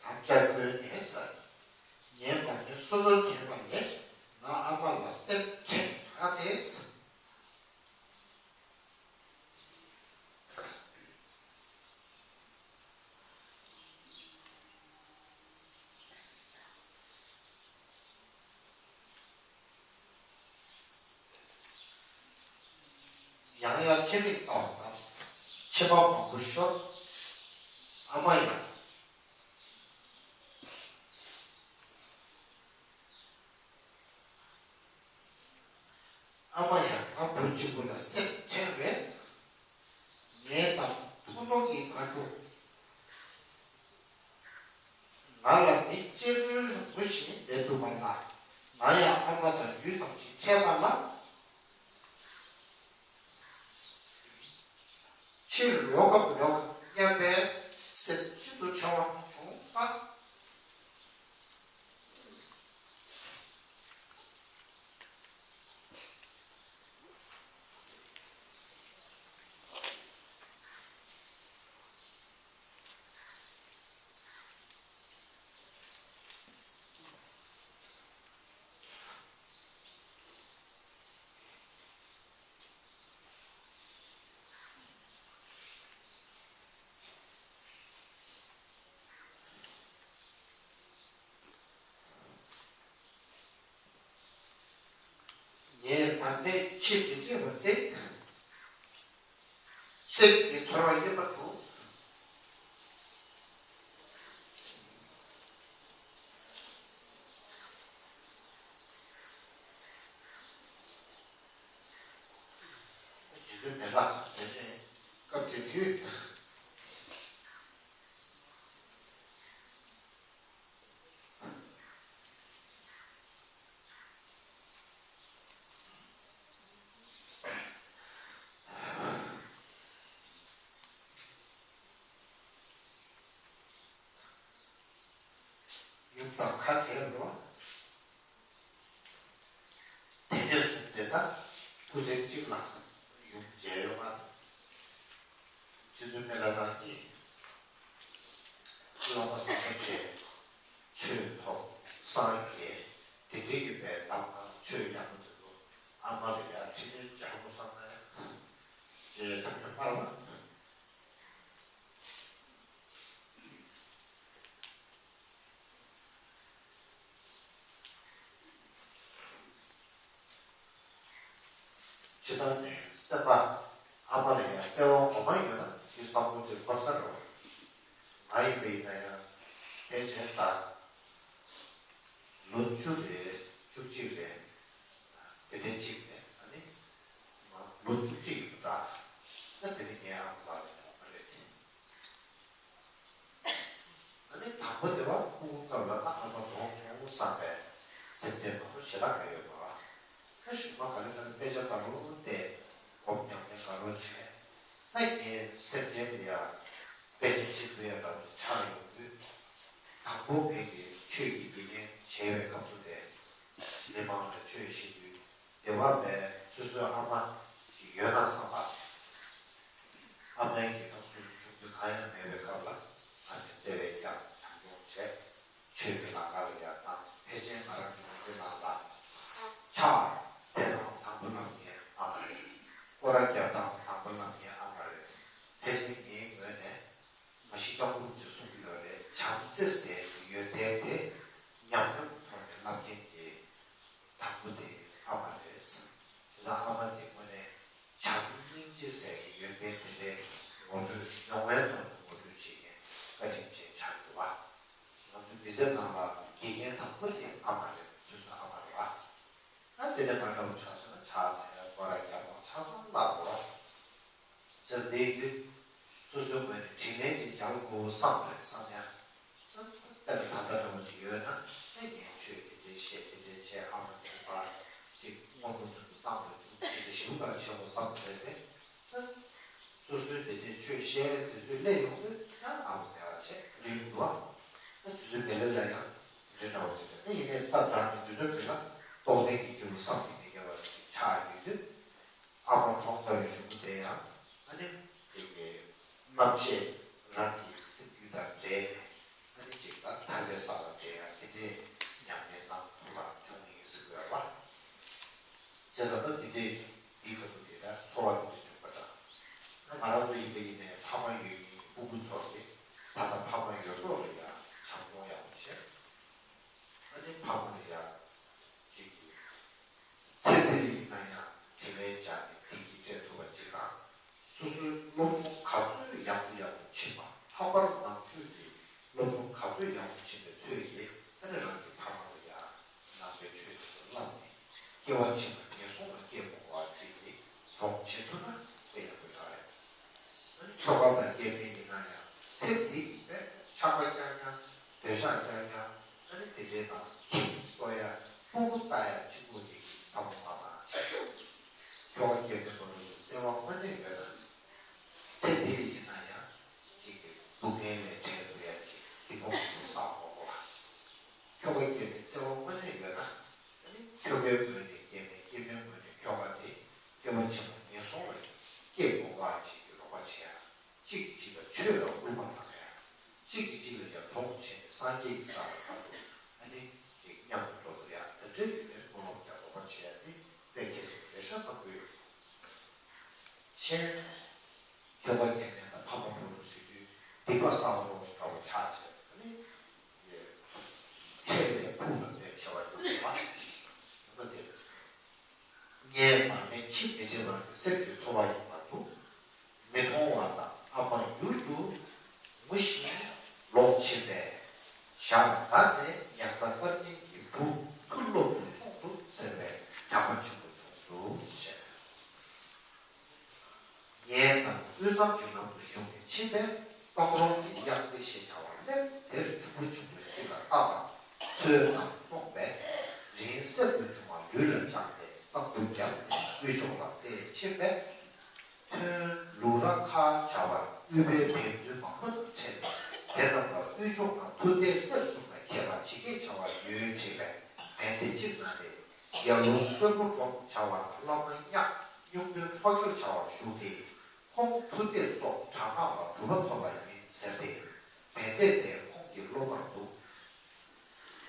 དམ་བཅའ་བཀོད་ནས་ཟེར། ཉན་པ་ནི་སོ་སོར་གྱེས་པ་ལས་ང་ཨ་མ་ལ་སེམས་ཁྲལ་དྲགས་ཏེ། ཡང་ཡང་ཕྱི་མིག་ལྟ་བ་དང་། ཕྱི་པགས་མང་པོ་ཤོར། ཨ་མ་ཡང་། ཨ་མ་ཡང་ང་བུ་གཅིག་པུ་ལ་སེམས་ཁྲལ་བས། ངའི་དང་ཐུག་ནོར་གྱི་བར་དུ། ང་ལ་མི་གཅེར་རུ་རིང་པོ་ཞིག་བསྡད་འདུག་པ་ལ། ང་ཡང་ཨ་མ་དང་ཡུད་ཙམ་ཞིག་འཕྲད་པ་ལ། ཕྱིར་ལོག་གམ་ལོག་གམ་སྙམ་པའི་སེམས་ཤིན་ཏུ་འཆར་བ་བྱུང་ས། ཡང་ཏེ་ཕྱིར་མི་བྱེད་པ་སྟེ། སེམས་ཀྱི་ཚོར་བ་ཡིན་པར་འདུག། རྗེ་བཙུན་མི་ལ་དེ་ནས་སྐབས་དེ་དུས། ཡུམ་དང་ཁ་བྲལ་འགྲོ། དེ་ནས་བཟུང་དེ་ལྟར་སྐུ་ཚེ་གཅིག་ལ་ཡུམ་མཇལ་ཡོང་བ་དང་། རྗེ་བཙུན་མི་ལ་རང་ཉིད་བླ་མ་བཟང་པོ་བྱས། ཆོས་ཐོབ། སངས་རྒྱས། དེ་འདྲའི་ཡོད་པའི་གདམས་ངག་ཆོས་ཡག་པོ་འདུག། ཨ་མ་ལ་ཡང་འཕྲིན་ལས་སྦྱར་དགོས་བསམ་ན་ཡང་། ཅེས་ཆོས་ཀྱི་སྨྲ་བ། ཇི་ལྟར་ནས་སེམས་པ་ཨ་མ་ལ་ཡང་བརྩེ་བ་ངོ་མ་ཡོད་ན་དེ་བསམ་བློ་དེ་འཁོར་ས་རེད་བ། ང་ཡིན་པ་ཡིན་ན་ཡང་ཕལ་ཆེར་ད་ལོ་བཅུ་རེད་བཅུ་གཅིག་རེད། དེ་འདྲའི་གཅིག་ནས་ཨ་ནི་ང་ལོ་བཅུ་གཅིག་ཡིན་པ་འདྲ། ད་དེ་ནི་ངའི་ཨ་མ་ལགས་ལ་ཡོང་གི་རེད། ཨ་ནི་དང་པོ་དེ་བ་སྤུ་གུ་སྐབས་ལ་ད་ཨ་མ་གྲོངས་སོང་བསམ་པའི་སེམས་ཁྲལ་མང་པོ་ཞེ་དྲག་ག་ཡོད་མ་རེད། ད་གཞུག་མ་ག་ལེ་ག་ལེ་དཔེ་ཆ་ག་རུ་བལྟས། སྒོམ་ཉམས་ལེན་ག་རུ་བྱས། ད་ངའི་སེམས་ཁྲལ་དེ་ཡང་དཔེ་ཆ་གཅིག་པུ་ཡང་འདྲ་བོ་ཆགས་ཡོང་དུས། དང་པོ་ངེད་ཀྱིས་ཆོས་ཀྱི་དགེ་རྒན་བྱས་པའི་སྐབས་དུས་དེ། མི་མང་ལ་ཆོས་བཤད་དུས། བདེ་བ་མེད་སོ་སོའི་ཨ་མ་ཞིག་ཡོད་ན་བསམ་པ། ཨ་མའི་དགེ་རྩ་སོ་སོ་བྱུང་རྒྱུ་གང་ཡང་མེད་པའི་སྐབས་ལ་ཨ་མའི་བརྩེ་བའི་རྒྱབ་བྱམས་སྐྱོང་བྱས། ཆོས་ཀྱི་ལམ་ཁ་ལ་ཡར་བཏང་། ཕལ་ཆེར་ང་རང་གི་མི་ཚེ་ནང་ལ་ཕྱག་འཚལ་སྟངས་དང་པོ་ལ་ངའི་ཨ་མ་རེད། སྐོར་ར་རྒྱབ་སྟངས་དང་པོ་ལ་ངའི་ཨ་མ་རེད། ཕལ་ཆེར་ངའི་ངོས་ནས་མ་གཞི་སྐྱབས་མགོན་རིན་པོ་ཆེས་གསུང་གི་ཡོད་རེད། བྱམས་བརྩེ་ཟེར་བའི་ཡོན་ཏན་དེ་ཉམས་མྱོང་གི་ཐོག་ནས་བསླབ་མཁན་དེ། དང་པོ་དེ་ཨ་མ་རེད། བྱས་ཙང་ཨ་མ་དེ་དངོས་གནས་བྱམས་སྙིང་རྗེ་ཟེར་བའི་ཡོན་ཏན་དེ་འདྲའི་ངོ་སྤྲོད་མྱོང་བའི་ཐོག་ནས་ངོ་སྤྲོད་བྱེད་མཁན་བཀའ་དྲིན་ཅན་ཆགས་ཡོད་པ། ང་ཚོའི་མི་ཚེ་ནང་ལ་དགེ་རྒན་དང་པོ་དེ་ཨ་མ་རེད། སོ་སོའི་ཨ་མ་རེད་པ། ད་དེ་ནས་ང་འདྲ་བོ་ཆགས་སོང་ན་ཕྱག་འཚལ་སྐོར་ར་རྒྱབ་པ་ཆ་ཚང་བརླག་འགྲོ་བ། བྱས་ཙང་དེ་ཡིན་དུས་སོ་སོའི་ངོས་ནས་དྲིན་ལན་ཅིག་འཇལ་དགོས་བསམ་རེད་བསམ་ཡ། དཔེར་ན་ད་ལྟ་འདྲ་བོ་ཅིག་ཡོད་ན་ཨེ་ངས་ཆོས་དེ་འདྲའི་བཤད་དེ་འདྲའི་བྱས་ཨ་མ་དེ་པར་ཅིག་དངོས་པོ་དུ་དུ་བཏང་དགོས་འདུག་དེ་འདྲ་ཞིབ་པར་བྱེད་དགོས་བསམ་རེད་དེ། ད་སོ་སོའི་དེ་འདྲའི་ཆོས་བཤད་དེ་ཚོའི་སླད་ཡོང་དུས་ཡང་ཨ་མ་མེད་པ་བྱས་རེད་འདུག་ཨ། ད་དུས་ཚོད་མེད་ལ་ལ་ཡང་དེ་འདྲ་འདྲ་བོ་ཅིག་རེད། དེ་ཡིན་ནའི་སྟབས་དྲག་ནས་དུས་ཚོད་མེད་ལ་རྟོགས་ལྡན་གྱི་རྒྱུ་བསམ་གྱིས་མི་ཁྱབ་པ་ཅིག་ཆགས་ཡོད་དུས། ཨ་མ་གྲོངས་ཚར་བའི་གཞུག་གུ་དེ་ཡང་ཨ་ནི་དེ་གའི་རྣམ་ཤེས་རང་གི་སེམས་རྒྱུད་དང་འདྲེས་ནས་ཨ་ནི་ཅིག་ལ་ཐར་པའི་ས་ལ་འདྲེས་ཡང་དེ་འདྲའི་ཉམས་ལེན་གནང་ཐུབ་པ་བྱུང་ཡིན་ཟེར་དགོས་པ། བྱས་ཙང་ད་དེ་འདྲའི་འདི་ག་དུས་དེ་ལ་ཚོར་བ་དེ་འདྲ་བྱུང་བ་འདྲ། ང་ང་རང་ཚོ་ཡིན་པ་ཡིན་ནའི་ཕ་མ་ཡོད་མཁན་སྤུ་གུ་ཚོ་རེད། ད་ལྟ་ཕ་མ་ཡོད་མཁན་ལ་ཡང་བྱམས་སྐྱོང་ཡག་པོ་བྱས། ཨ་ནི་ཕ་མ་ལ་ཡང་ཅིག་གིས། ཚེ་འདི་ལ་ཡིན་ན་ཡང་དྲིན་ལན་འཇལ་ནས་བདེ་སྐྱིད་སྤྲད་ཐུབ་པ་ཅིག་དང་། སོ་སོའི་སློབ་སྦྱོང་ག་ཚོད་ཡག་པོ་ཡག་པོ་ཕྱིན་པ། ལྷག་པར་ནང་ཆོས་ཀྱི་སློབ་སྦྱོང་ག་ཚོད་ཡག་པོ་ཕྱིན་པའི་ཚོད་ཀྱིས་ཨ་ནི་རང་གི་ཕ་མ་ལ་ཡང་ནང་པའི་ཆོས་དེ་ཚོ་བསླབས་ནས་སྐྱེ་བ་ཕྱི་མ་ངན་སོང་ལ་སྐྱེ་མི་དགོས་པ་ཅིག་གི་གྲོགས་བྱེད་ཐུབ་ན་དཔེ་ཡག་པོ་ཡོད་རེད། ཁྱོ་ག་དང་སྐྱེ་དམན་ཡིན་ན་ཡང་ཚེ་འདི་ཡིན་པས་ཆགས་པ་རྐྱང་རྐྱང་། འདོད་ཆགས་རྐྱང་རྐྱང་། ཨ་ནི་དེ་འདྲའི་དང་ཁྱིམ་གསོ་ཡ་སྤུ་གུ་ལྟ་ཡ་གཅིག་པོ་དེ་གི་ཚ་པོ་མ་མ་ཁྱོ་ག་སྐྱེ་དམན་མ་རུ་བའི་བརྩེ་བ་དངོས་གནས་ཡོད་ན། ཚེ་འདི་ལ་ཡིན་ན་ཡང་ཅིག་གི་སྡུག་བསྔལ་ལས་བྲལ་ཐུབ་ཡ་ཅིག་སྡིག་པ་མང་པོ་བསགས་མ་དགོས་པ། ཁྱོ་ག་སྐྱེ་དམན་བརྩེ་བ་དངོས་གནས་ཡོད་ན། ཨ་ནི་ཁྱོ་གའི་ངོས་ནས་སྐྱེ་དམན། སྐྱེ་དམན་ངོས་ནས་ཁྱོ་ག་དེ་སྐྱེ་བ་ཕྱི་མ་ངན་སོང་ལ་སྐྱེ་དགོས་པ་ཅིག་གི་རོགས་པ་བྱེད་ཡ། གཅིག་གིས་གཅིག་ལ་ཆོས་ལ་བསླུ་བ་བཏང་ཡ། གཅིག་གིས་གཅིག་ལ་ཡང་གྲོགས་བྱས་ནས་སངས་རྒྱས་ཀྱི་ས་ལ་བར་དུ་ཨ་ནི་ཅིག་མཉམ་དུ་འགྲོ་ཐུབ་ཡ། དེ་འདྲའི་ཡོད་པའི་བུ་སློབ་ཀྱང་རོགས་པ་བྱེད་ཡ་དེ་དཔེ་གལ་ཆེན་པོ་རེད་ཤག་བསམ་གྱི་ཡོད། གཞན་ཁྱོ་ག་སྐྱེ་དམན་དང་ཕ་མ་འགྲོ་རུ་ཟེར་དུས་སྡིག་པ་བསགས་པ་འདྲ་བོ་ཆགས་བྱས་ཨ་ནི་འཕྲལ་ལས་ཕུགས་ལ་འདོན་བྱ་བ་ཡོད་པ་ཡིན་ན་དེ། ངས་ གསེར་གྱི་ཚོ་བ་ཡིན་པར་འདུག་མི་མཐོང་བ་དང་ཨ་མ་ཡུལ་དུ་ངུ་ཞིང་ལོག་ཕྱིན་པས། ཞག་འགའ་ནས་ཉ་རྩ་སྟར་ཉན་གྱི་བུ་ཐུ་སློབ་ཏུ་སོང་འདུག་ཟེར་བའི་གྲགས་པ་ཆེན་པོ་བྱུང་འདུག་ཟེར། ངའི་ནང་དབུས་གཙང་གི་ནང་དུ་ཞུགས་ནས་ཕྱིན་པས། གཙང་རོང་གི་གཡག་སྡེ་ཞེས་བྱ་བ་སླེབས། དེར་ཆུང་ཀུ་ཆུང་ཀུའི་ཁྱི་ལ་བཏགས་པ་ཚོས་ནང་བཙོངས་པས། རིང་བསྲེལ་དུ་བྱུང་བ་ལུས་ལ་སྦྱར་ཏེ་གཙང་པོ་བརྒྱབ་ནས་དབུས་ཕྱོགས་ལ་བལྟས་ཕྱིན་པས། ཐོན་ལུ་ར་ཁ་བྱ་བར་དབུས་པའི་བན་ཚུན་མང་པོ་དང་འཕྲད་ནས། དེ་རྣམས་ལ་དབུས་ཕྱོགས་ན་མཐུ་སྟེ་གསེར་གསུམ་ལ་མཁས་པ་ཇི་སྐད་བྱ་བ་ཡོད་དྲིས་པས། བན་དེ་གཅིག་ན་རེ། ཡར་ལུང་དཀོན་པོ་གྲོང་བྱ་བ་ན་བླ་མ་གཉགས་སྨྱུག་མདུན་ཁྲོ་རྒྱལ་བྱ་བར་བཞུགས་ཏེ། ཁོང་མཐུ་གཏད་སོགས་དྲག་སྔགས་ལ་གྲུབ་པ་ཐོབ་པ་ཡིན་ཟེར་ཏེ། བན་དེ་དེ་ཁོང་གི་སློབ་མར་འདུག་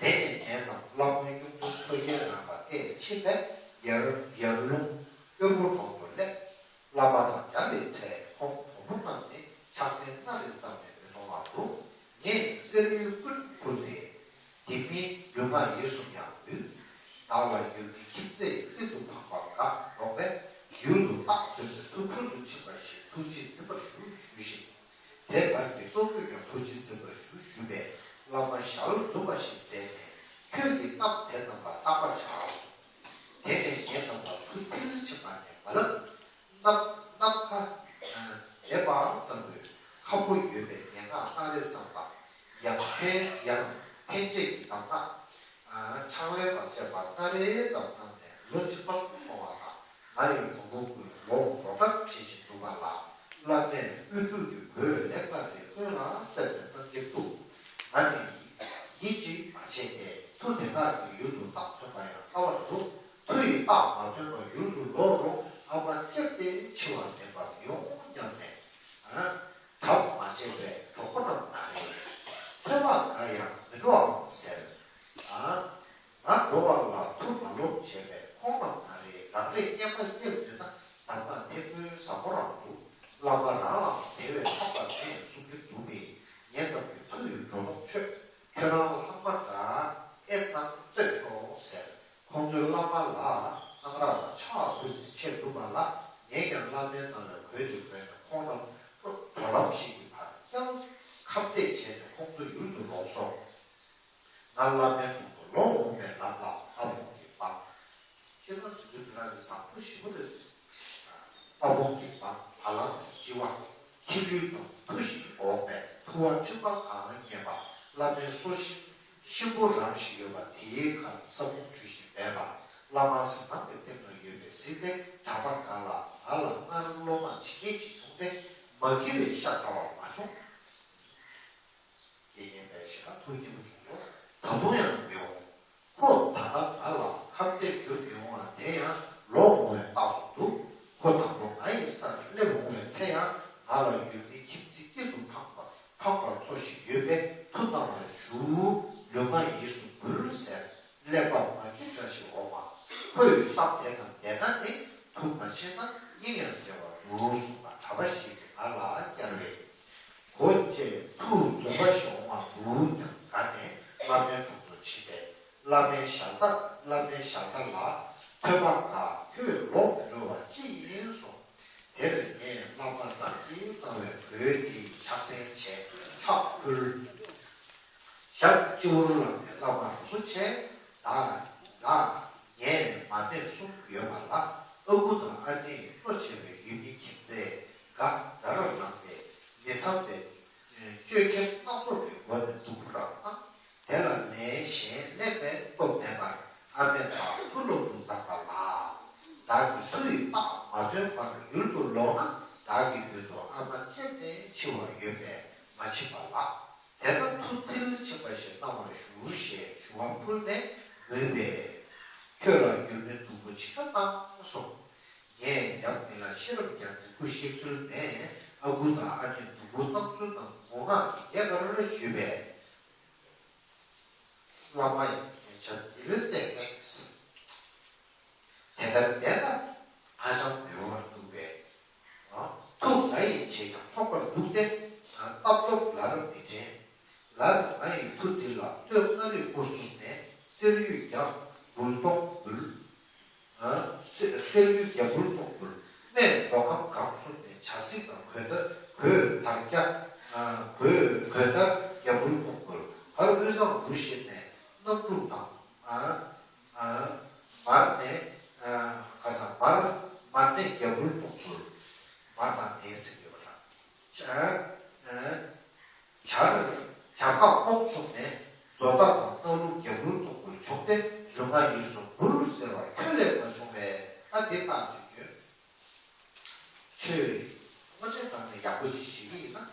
དེ་ནས་ངེད་རྣམས་བླ་མ་སྨྱུག་མདུན་ཁྲོ་རྒྱལ་རང་ལ་བལྟས་ཕྱིན་པས། ཡར་ཡར་ལུང་དཀོན་པོ་གྲོང་དུ་སླེབས། བླ་མ་དང་མཇལ་བའི་ཚེ་ཁོང་གྲོགས་པོ་རྣམས་ནི་ཕྱག་རྟེན་སྣ་རེ་ཙམ་ལས་མི་གཏོང་བར་འདུག་ངས་གསེར་གཡུ་ཀུན་ཕུལ་ཏེ། དེ་མིན་ལུས་ངག་ཡིད་གསུམ་ཡང་ནུས། བདག་ལ་ཡོད་མིན་ཁྱིམ་མཚེས་སྐྱིད་དུ་འཕངས་པ་དགའ་ལོག་པས། ཡུལ་དུ་རྟག་ཐོན་ཏེ་ཐུགས་ཁུར་དུ་ཕྱིན་པ་ཞིག་ཐུགས་རྗེས་འཛིན་པར་ཞུ་ཞུས་ཤིང་། དེ་བར་གྱི་ལྟོ་གོས་ཀྱང་ཐུགས་རྗེས་འཛིན་པར་ཞུ་ཞུས་པས། བླ་མ་ཞལ་འཛུམ་པ་ཞིག་མཛད་ནས། ཁྱོད་ཀྱི་གཏམ་དེ་རྣམས་ལ་བརྟག་པར་བྱའོ་གསུངས། དེ་ནས་ངེད་རྣམས་ལ་ཐུགས་མཐིལ་ཕྱིན་པ་ནས་མ་ལགས། ནམ་ནམ་མཁའ་འདེབས་པ་ལྟ་བུའི་ཁམ་བུ་ཡོད་པའི་སྙན་ངག་སྣ་རེ་ཙམ་དང་། ཡང་ཕན་ཡང་ཕན་བྱེད་ཀྱི་གདམས་ངག་ཕྱག་ལེན་དང་བཅས་པ་སྣ་རེ་ཙམ་གནང་ནས་ལོ་གཅིག་ཙམ་སོང་བ་དང་། ང་ཡི་གྲོགས་པོ་ཀུན་ལོག་འགྲོ་གྲབས་བྱེད་བཞིན་འདུག་པ་ལ། བླ་མས་དབུལ་ཕྲུག་གི་གོས་ལེགས་པ་རེ་སྔོན་ལ་བསྩལ་ནས་གནང་གིན་འདུག་ང་ནི་ཡིད་ཡིད་ཅིག་མ་བྱས་ཏེ། མཐུ་དེ་དག་གིས་ཡུལ་དུ་རྟག་ཐོན་པ་ཡང་དཀའ་བར་འདུག་མཐུ་ཡིས་རྟག་མ་ཐོན་པར་ཡུལ་དུ་ལོག་རུང་ཨ་མ་ལྕེབས་ཏེ་འཆི་བ་མེད་པར་མི་འོང་སྙམ་ནས། གྲབས་མ་བྱས་པའི་གྲོགས་པོ་རྣམས་ན་རེ། ཐོས་པ་དགའ་ཡང་མི་འགྲོའམ་ཟེར། ང་འགྲོ་བ་ལ་མཐུ་མ་ལོབས་བྱས་པས། ཁོང་རྣམས་ན་རེ་རང་རེས་བསྙེན་པ་བསྙེན་འདོད་ན་གདམས་ངག་ཐེར་འདོན་ཟབ་མོ་རང་འདུག་བླ་མ་རང་ལའང་དེ་བས་ཐོགས་པ་མེད་གསུང་གིན་འདུག་པས། ངེད་རྣམས་ཀྱི་མཐུ་ཡིས་འགྲོ་ལོག་ཆོད། ཁྱོད་རང་ལྷག་མ་འདྲ་ཨེ་གནང་བསྟོད་ཆོག་ཟེར། ཁོང་ཚོས་བླ་མ་ལ་གནང་རག་དང་ཕྱག་ཕུལ་ཏེ་ཆས་འདུག་པ་ལ། ངས་ཀྱང་བླ་མའི་གནང་བའི་གོས་དེ་གོན་ནས་ཁོང་རྣམས་འགྲོ་ལམ་ཞིག་གི་བར་བསྐྱལ། ཁ་གཏད་བྱས་ནས་ཁོང་ཚོ་ཡུལ་དུ་ལོག་སོང་། ང་བླ་མའི་དྲུང་དུ་ལོག་འོང་བའི་ལམ་ལ་རྟ་བོང་གི་བང་། ཁྱེད་རང་ཚོ་ཚོའི་མི་རབས་ཀྱི་བཟང་པོ་ཞེ་པོ་རེད། རྟ་བོང་གི་བང་བ་ལང་གི་ལྕི་བ། ཁྱི་ལུད་དང་མཐུ་ཞིག་འོག་པས་ཐུ་བ་ཁྲི་པ་གང་རྙེད་པ། བླ་མའི་སོ་ཤིང་གཤིན་པོ་རང་ཞིག་ཡོད་པ་དེའི་ཁར་ས་བོན་འཁྲུ་བཞིན་མེད་པ། བླ་མ་གཟིམ་ཁང་གི་སྟེང་ན་ཡོད་པའི་གཟིག་སྟེ་གྲྭ་པ་འགའ་ལ་ང་ལ་སྔར་སློབ་མ་ཇི་སྙེད་ཅིག་བྱུང་སྟེ་མ་འགྱུར་བའི་ཤ་ཚ་བ་མ་བྱུང་། དགེ་བསྙེན་པས་ཞེ་དྲག་ཐུགས་མཉེས་པོ་བྱུང་ལོ། ད་དུང་ཡང་མི་འོང་། ཁོ་ད་ལྟ་ང་ལ་ཁ་གཏད་གཞུ་མི་འོང་བ་དེ་ཡང་ལོག་འོང་བའི་རྟགས་སུ་འདུག་ཁོ་དང་པོ་ང་ཡི་སར་སླེབས་འོང་བའི་ཚེ་ཡང་ང་ལ་ཡུལ་མི་ཁྱིམ་མཚེས་སྐྱིད་དུ་འཕངས་པ་འཕངས་པ་ཚོ་ཞིག་ཡོད་པས་མཐུ་གནང་བར་ཞུ། ལུས་ངག་ཡིད་གསུམ་འབུལ་ཟེར། ཀླད་པ་མ་སྐྱིད་འདྲ་ཞིག་འོང་བ། ཁོ་ཡི་གཏམ་དེ་རྣམས་བདེན་ན་ནི་མཐུ་མ་ཕྱིན་ན་སྙིང་ཡང་རྗེ་བར་འདུག་གསུངས་པ་གྲྭ་པ་ཞིག་གིས་ང་ལ་བསྐྱལ་བས། གོ་བཅས་ཐུགས་འཛུམ་པ་ཞིག་འོང་བ་འདུག་སྙམ་དགའ་ནས་བླ་མའི་དྲུང་དུ་ཕྱིན་པས། བླ་མའི་ཞལ་ཏ་བླ་མའི་ཞལ་ཏ་ལ། ཐོས་པ་དགའ། ཁྱོད་ལོག་འགྲོ་བ་ཅི་ཡིན་གསུངས། དེར་ངས་བླ་མ་རང་གིས་གནང་བའི་གོས་དེའི་ཕྱག་རྟེན་བྱས་ཕྱག་ཕུལ། ཞབས་སྤྱི་བོར་བླངས་ནས་བླ་མ་རིན་པོ་ཆེ། བདག་བདག་ངས་མ་སྨད་གསུམ་ཡོད་པ་ལ་ཨ་ཁུ་དང་ཨ་ནེ་ཡིས་གཙོ་བྱས་པའི་ཡུལ་མི་ཁྱིམ་མཚེས་འགའ་དགྲར་ལངས་ཏེ་མི་ཚངས་པའི་གཅོད་མཁན་སྣ་ཚོགས་ཀྱི་སྒོ་ནས་སྡུག་རུ་རང་གནང་། དེ་ལ་ལན་གཞན་ལེན་པའི་སྟོབས་མེད་པར་ཨ་མས་བདག་མཐུ་སློབ་ཏུ་བརྩམས་པ་ལགས། བདག་གི་མཐུ་ཡི་རྟགས་མ་ཐོན་བར་ཡུལ་དུ་ལོག་ན་བདག་གི་མདུན་དུ་ཨ་མ་ལྕེབས་ནས་འཆི་བ་ཡོད་པས་མ་འཆི་བ་ལགས། དེ་ལྟར་མཐུ་མཐིལ་ཕྱིན་པ་ཞིག་གནང་བར་ཞུ་ཞེས་ཞུ་བ་ཕུལ་ནས་མོས་པས། ཁྱོད་ལ་ཡུལ་མི་སྡུག་པོ་ཇི་འདྲ་བཏང་གསུངས། ངས་ཡབ་མི་ལ་ཤེས་རབ་རྒྱ་མཚོའི་སྐུ་གཤེགས་ཚུལ་མེད། ཨ་ཁུ་དང་ཨ་ནེ་སྡུག་པོ་བཏང་ཚུལ་རྣམས་ངོ་ངག་གིས་རྒྱས་པར་ཞུས་པས། བླ་མ་ཡང་ངས་ཆ་འདི་ལ་བཙལ་མེད། དེ་ལྟར་བསྡད་ན་ཧ་ཅང་མི་འོང་བར་འདུག་པས། ཐུགས་ང་ཡིས་བྱས་ཀྱང་ཆོག་པར་འདུག་སྟེ། སྟབས་སྟོབས་ལར་མི་དྲན། ལར་ང་ཡི་མཐུ་འདི་ལ་སྟོད་མངའ་རིས་སྐོར་གསུམ་ནས་གསེར་གཡུ་བརྒྱ་འབུལ་སྟོང་འབུལ། གསེར་གཡུ་བརྒྱ་འབུལ་སྟོང་འབུལ། སྨད་ ནས་རྒྱབ་འཁུར་གཏོང་ཚུལ། མར་དང་ནས་ཟེར་གྱི་ཡོད་པ་དང་། ཆ་ཨ། ཆར་ཆར་ཐག་སྤོགས་སོང་ནས་བཟོ་ལྟ་དང་སྣ་ལུག་རྒྱབ་འཁུར་གཏོང་དགོས་བྱུང་སྟེ། ལུས་ངག་ཡིད་གསུམ་འབུལ་ཟེར་བ་ཁྱོད་ལས་མ་བྱུང་བས། ད་འདི་བཏགས་བྱུང་ཡོད། ཆོས་དངོས་གནས་དྲང་གནས་ཡག་པོ་ཞིག་བྱེད་ཀྱི་ཡིན་ན།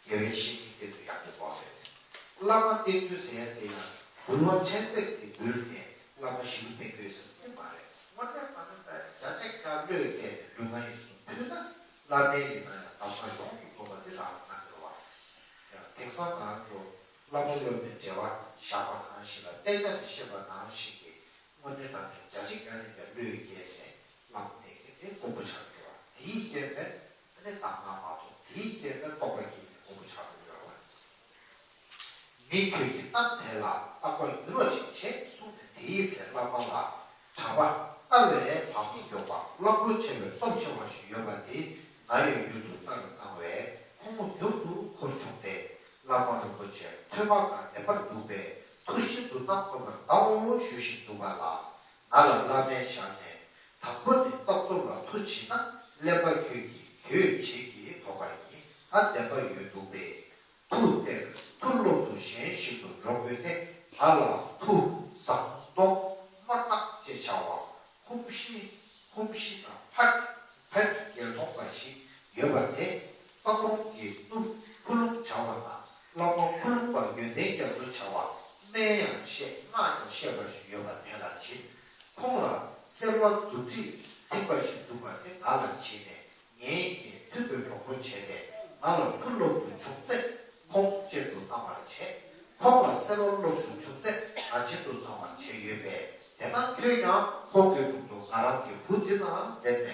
དགེ་བའི་བཤེས་གཉེན་དེ་ཚོ་ཡག་པོ་དགོས་རེད། བླ་མ་བསྟེན་ཚུལ་ཟེར་ཡ་དེ་ཡང་འབུལ་བ་ཕྲན་ཚེགས་ཀྱིས་འབུལ་ནས་བླ་མ་ཞིག་བསྟེན་དགོས་ཟེར་གྱི་མ་རེད། དངོས་གནས་དྲང་གནས་བརྒྱ་ཆ་བརྒྱ་བློས་བཀལ་ནས་ལུས་ངག་ཡིད་གསུམ་ཕུལ་ན། བླ་མའི་ཡིན་ན་ཡང་གདམས་ངག་ཡོངས་སུ་རྫོགས་པ་འདི་རང་ལ་གནང་དགོས་པ། ཡང་དེང་སང་ང་རང་ཚོ་བླ་མ་སློབ་མའི་འབྲེལ་བ་བཞག་པ་ནང་བཞིན་ལ། དཔེ་ཆ་འདི་བཤད་པ་ནང་བཞིན་གྱི་དངོས་གནས་དྲང་གནས་བརྒྱ་ཆ་བརྒྱ་ནས་བརྒྱ་བློས་བཀལ་ནས་བླ་མ་བསྟེན་མཁན་དེ་དཀོན་པོ་ཆགས་ཀྱི་རེད་བ། དེའི་རྐྱེན་པས་ཨ་ནི་གདམས་ངག་མ་ཐོབ། དེའི་རྐྱེན་པས་རྟོགས་པ་སྐྱེས་ནས་དཀོན་པོ་ཆགས་ཀྱི་ཡོད་རེད་བ། མི་ཁྱོད་ཀྱི་གཏམ་དེ་ལ་རྟག་པར་འགྱུར་བ་ཞིག་བྱེད་གསུངས་ནས། དེའི་ཚེ་བླ་མ་ལ་གྲྭ་པ་ལྟ་བའི་བ་མོ་མགྱོགས་པ་གླང་པོ་ཆེ་བའི་གཏོར་ཆེ་བ་ཞིག་ཡོད་པ་དེ་ང་ཡི་ཡུལ་དུ་བསྟར་གནང་བས། ཁོང་མོ་མྱུར་དུ་འཁོར་བྱུང་སྟེ། བླ་མ་རིན་པོ་ཆེ་ཐོས་པ་དང་ལྡན་པར་འདུག་པས། ཐུགས་ཤིན་ཏུ་གནང་དགོས་པར་གདའོ་ཞུ་ཞིང་འདུག་པ་ལ། ང་ལ་བླ་མའི་ཞལ་ནས། དང་པོ་ནི་རྩ་གསུམ་ལ་མཐུ་ཕྱིན་ན། གླེན་པ་ཁྱོད་ཀྱིས་གྱོད་བྱེད་ཀྱི་དོགས་པ་ཡིན། ད་བདེན་པ་ཡོད་འདུག་པས། མཐུ་སྟེར། མཐུ་སློབ་ཏུ་གཞན་ཞིག་ཏུ་འགྲོ་དགོས་ཏེ། ང་ལ་མཐུ་ཟམ་གདོང་དམར་ནག་ཅེས་བྱ་བ། ཧུམ་ཤི་ཧུམ་ཤི་དང་ཕཊ་ཕཊ་འགལ་མཐོང་པ་ཞིག་ཡོད་པ་དེ། གཙང་རོང་གི་ཏུ་ཁུ་ལུང་བྱ་བ་དང་། བླ་མ་ཁུ་ལུང་པ་ཡོན་ཏན་རྒྱ་མཚོ་བྱ་བ། སྨན་ཡང་བཤད། སྔགས་ཀྱང་བཤད་པ་ཞིག་ཡོད་པ་དེ་ལ་བྱིན། ཁོང་ལ་སེར་བ་མཛུབ་དྲིས་ཐིགས་པ་ཞིག་འདུག་པ་དེ་ང་ལ་བྱིན་ནས། ངའི་རྐྱེན་མཐུན་པའི་གྲོགས་པོ་བྱས་ཏེ། ང་ལ་མཐུ་སློབ་ཏུ་བྱུང་ཚེ་ཁོང་གཅིག་ཏུ་གནང་བར་བྱེད། ཁོང་ལ་སེར་བ་སློབ་ཏུ་བྱུང་ཚེ་ང་གཅིག་ཏུ་གནང་བར་བྱས་ཡོད་པས། དེ་ན་ཁྱོད་ཀྱང་ཁོང་གི་དྲུང་དུ་ང་རང་གི་བུ་འདི་ནང་བསྡད་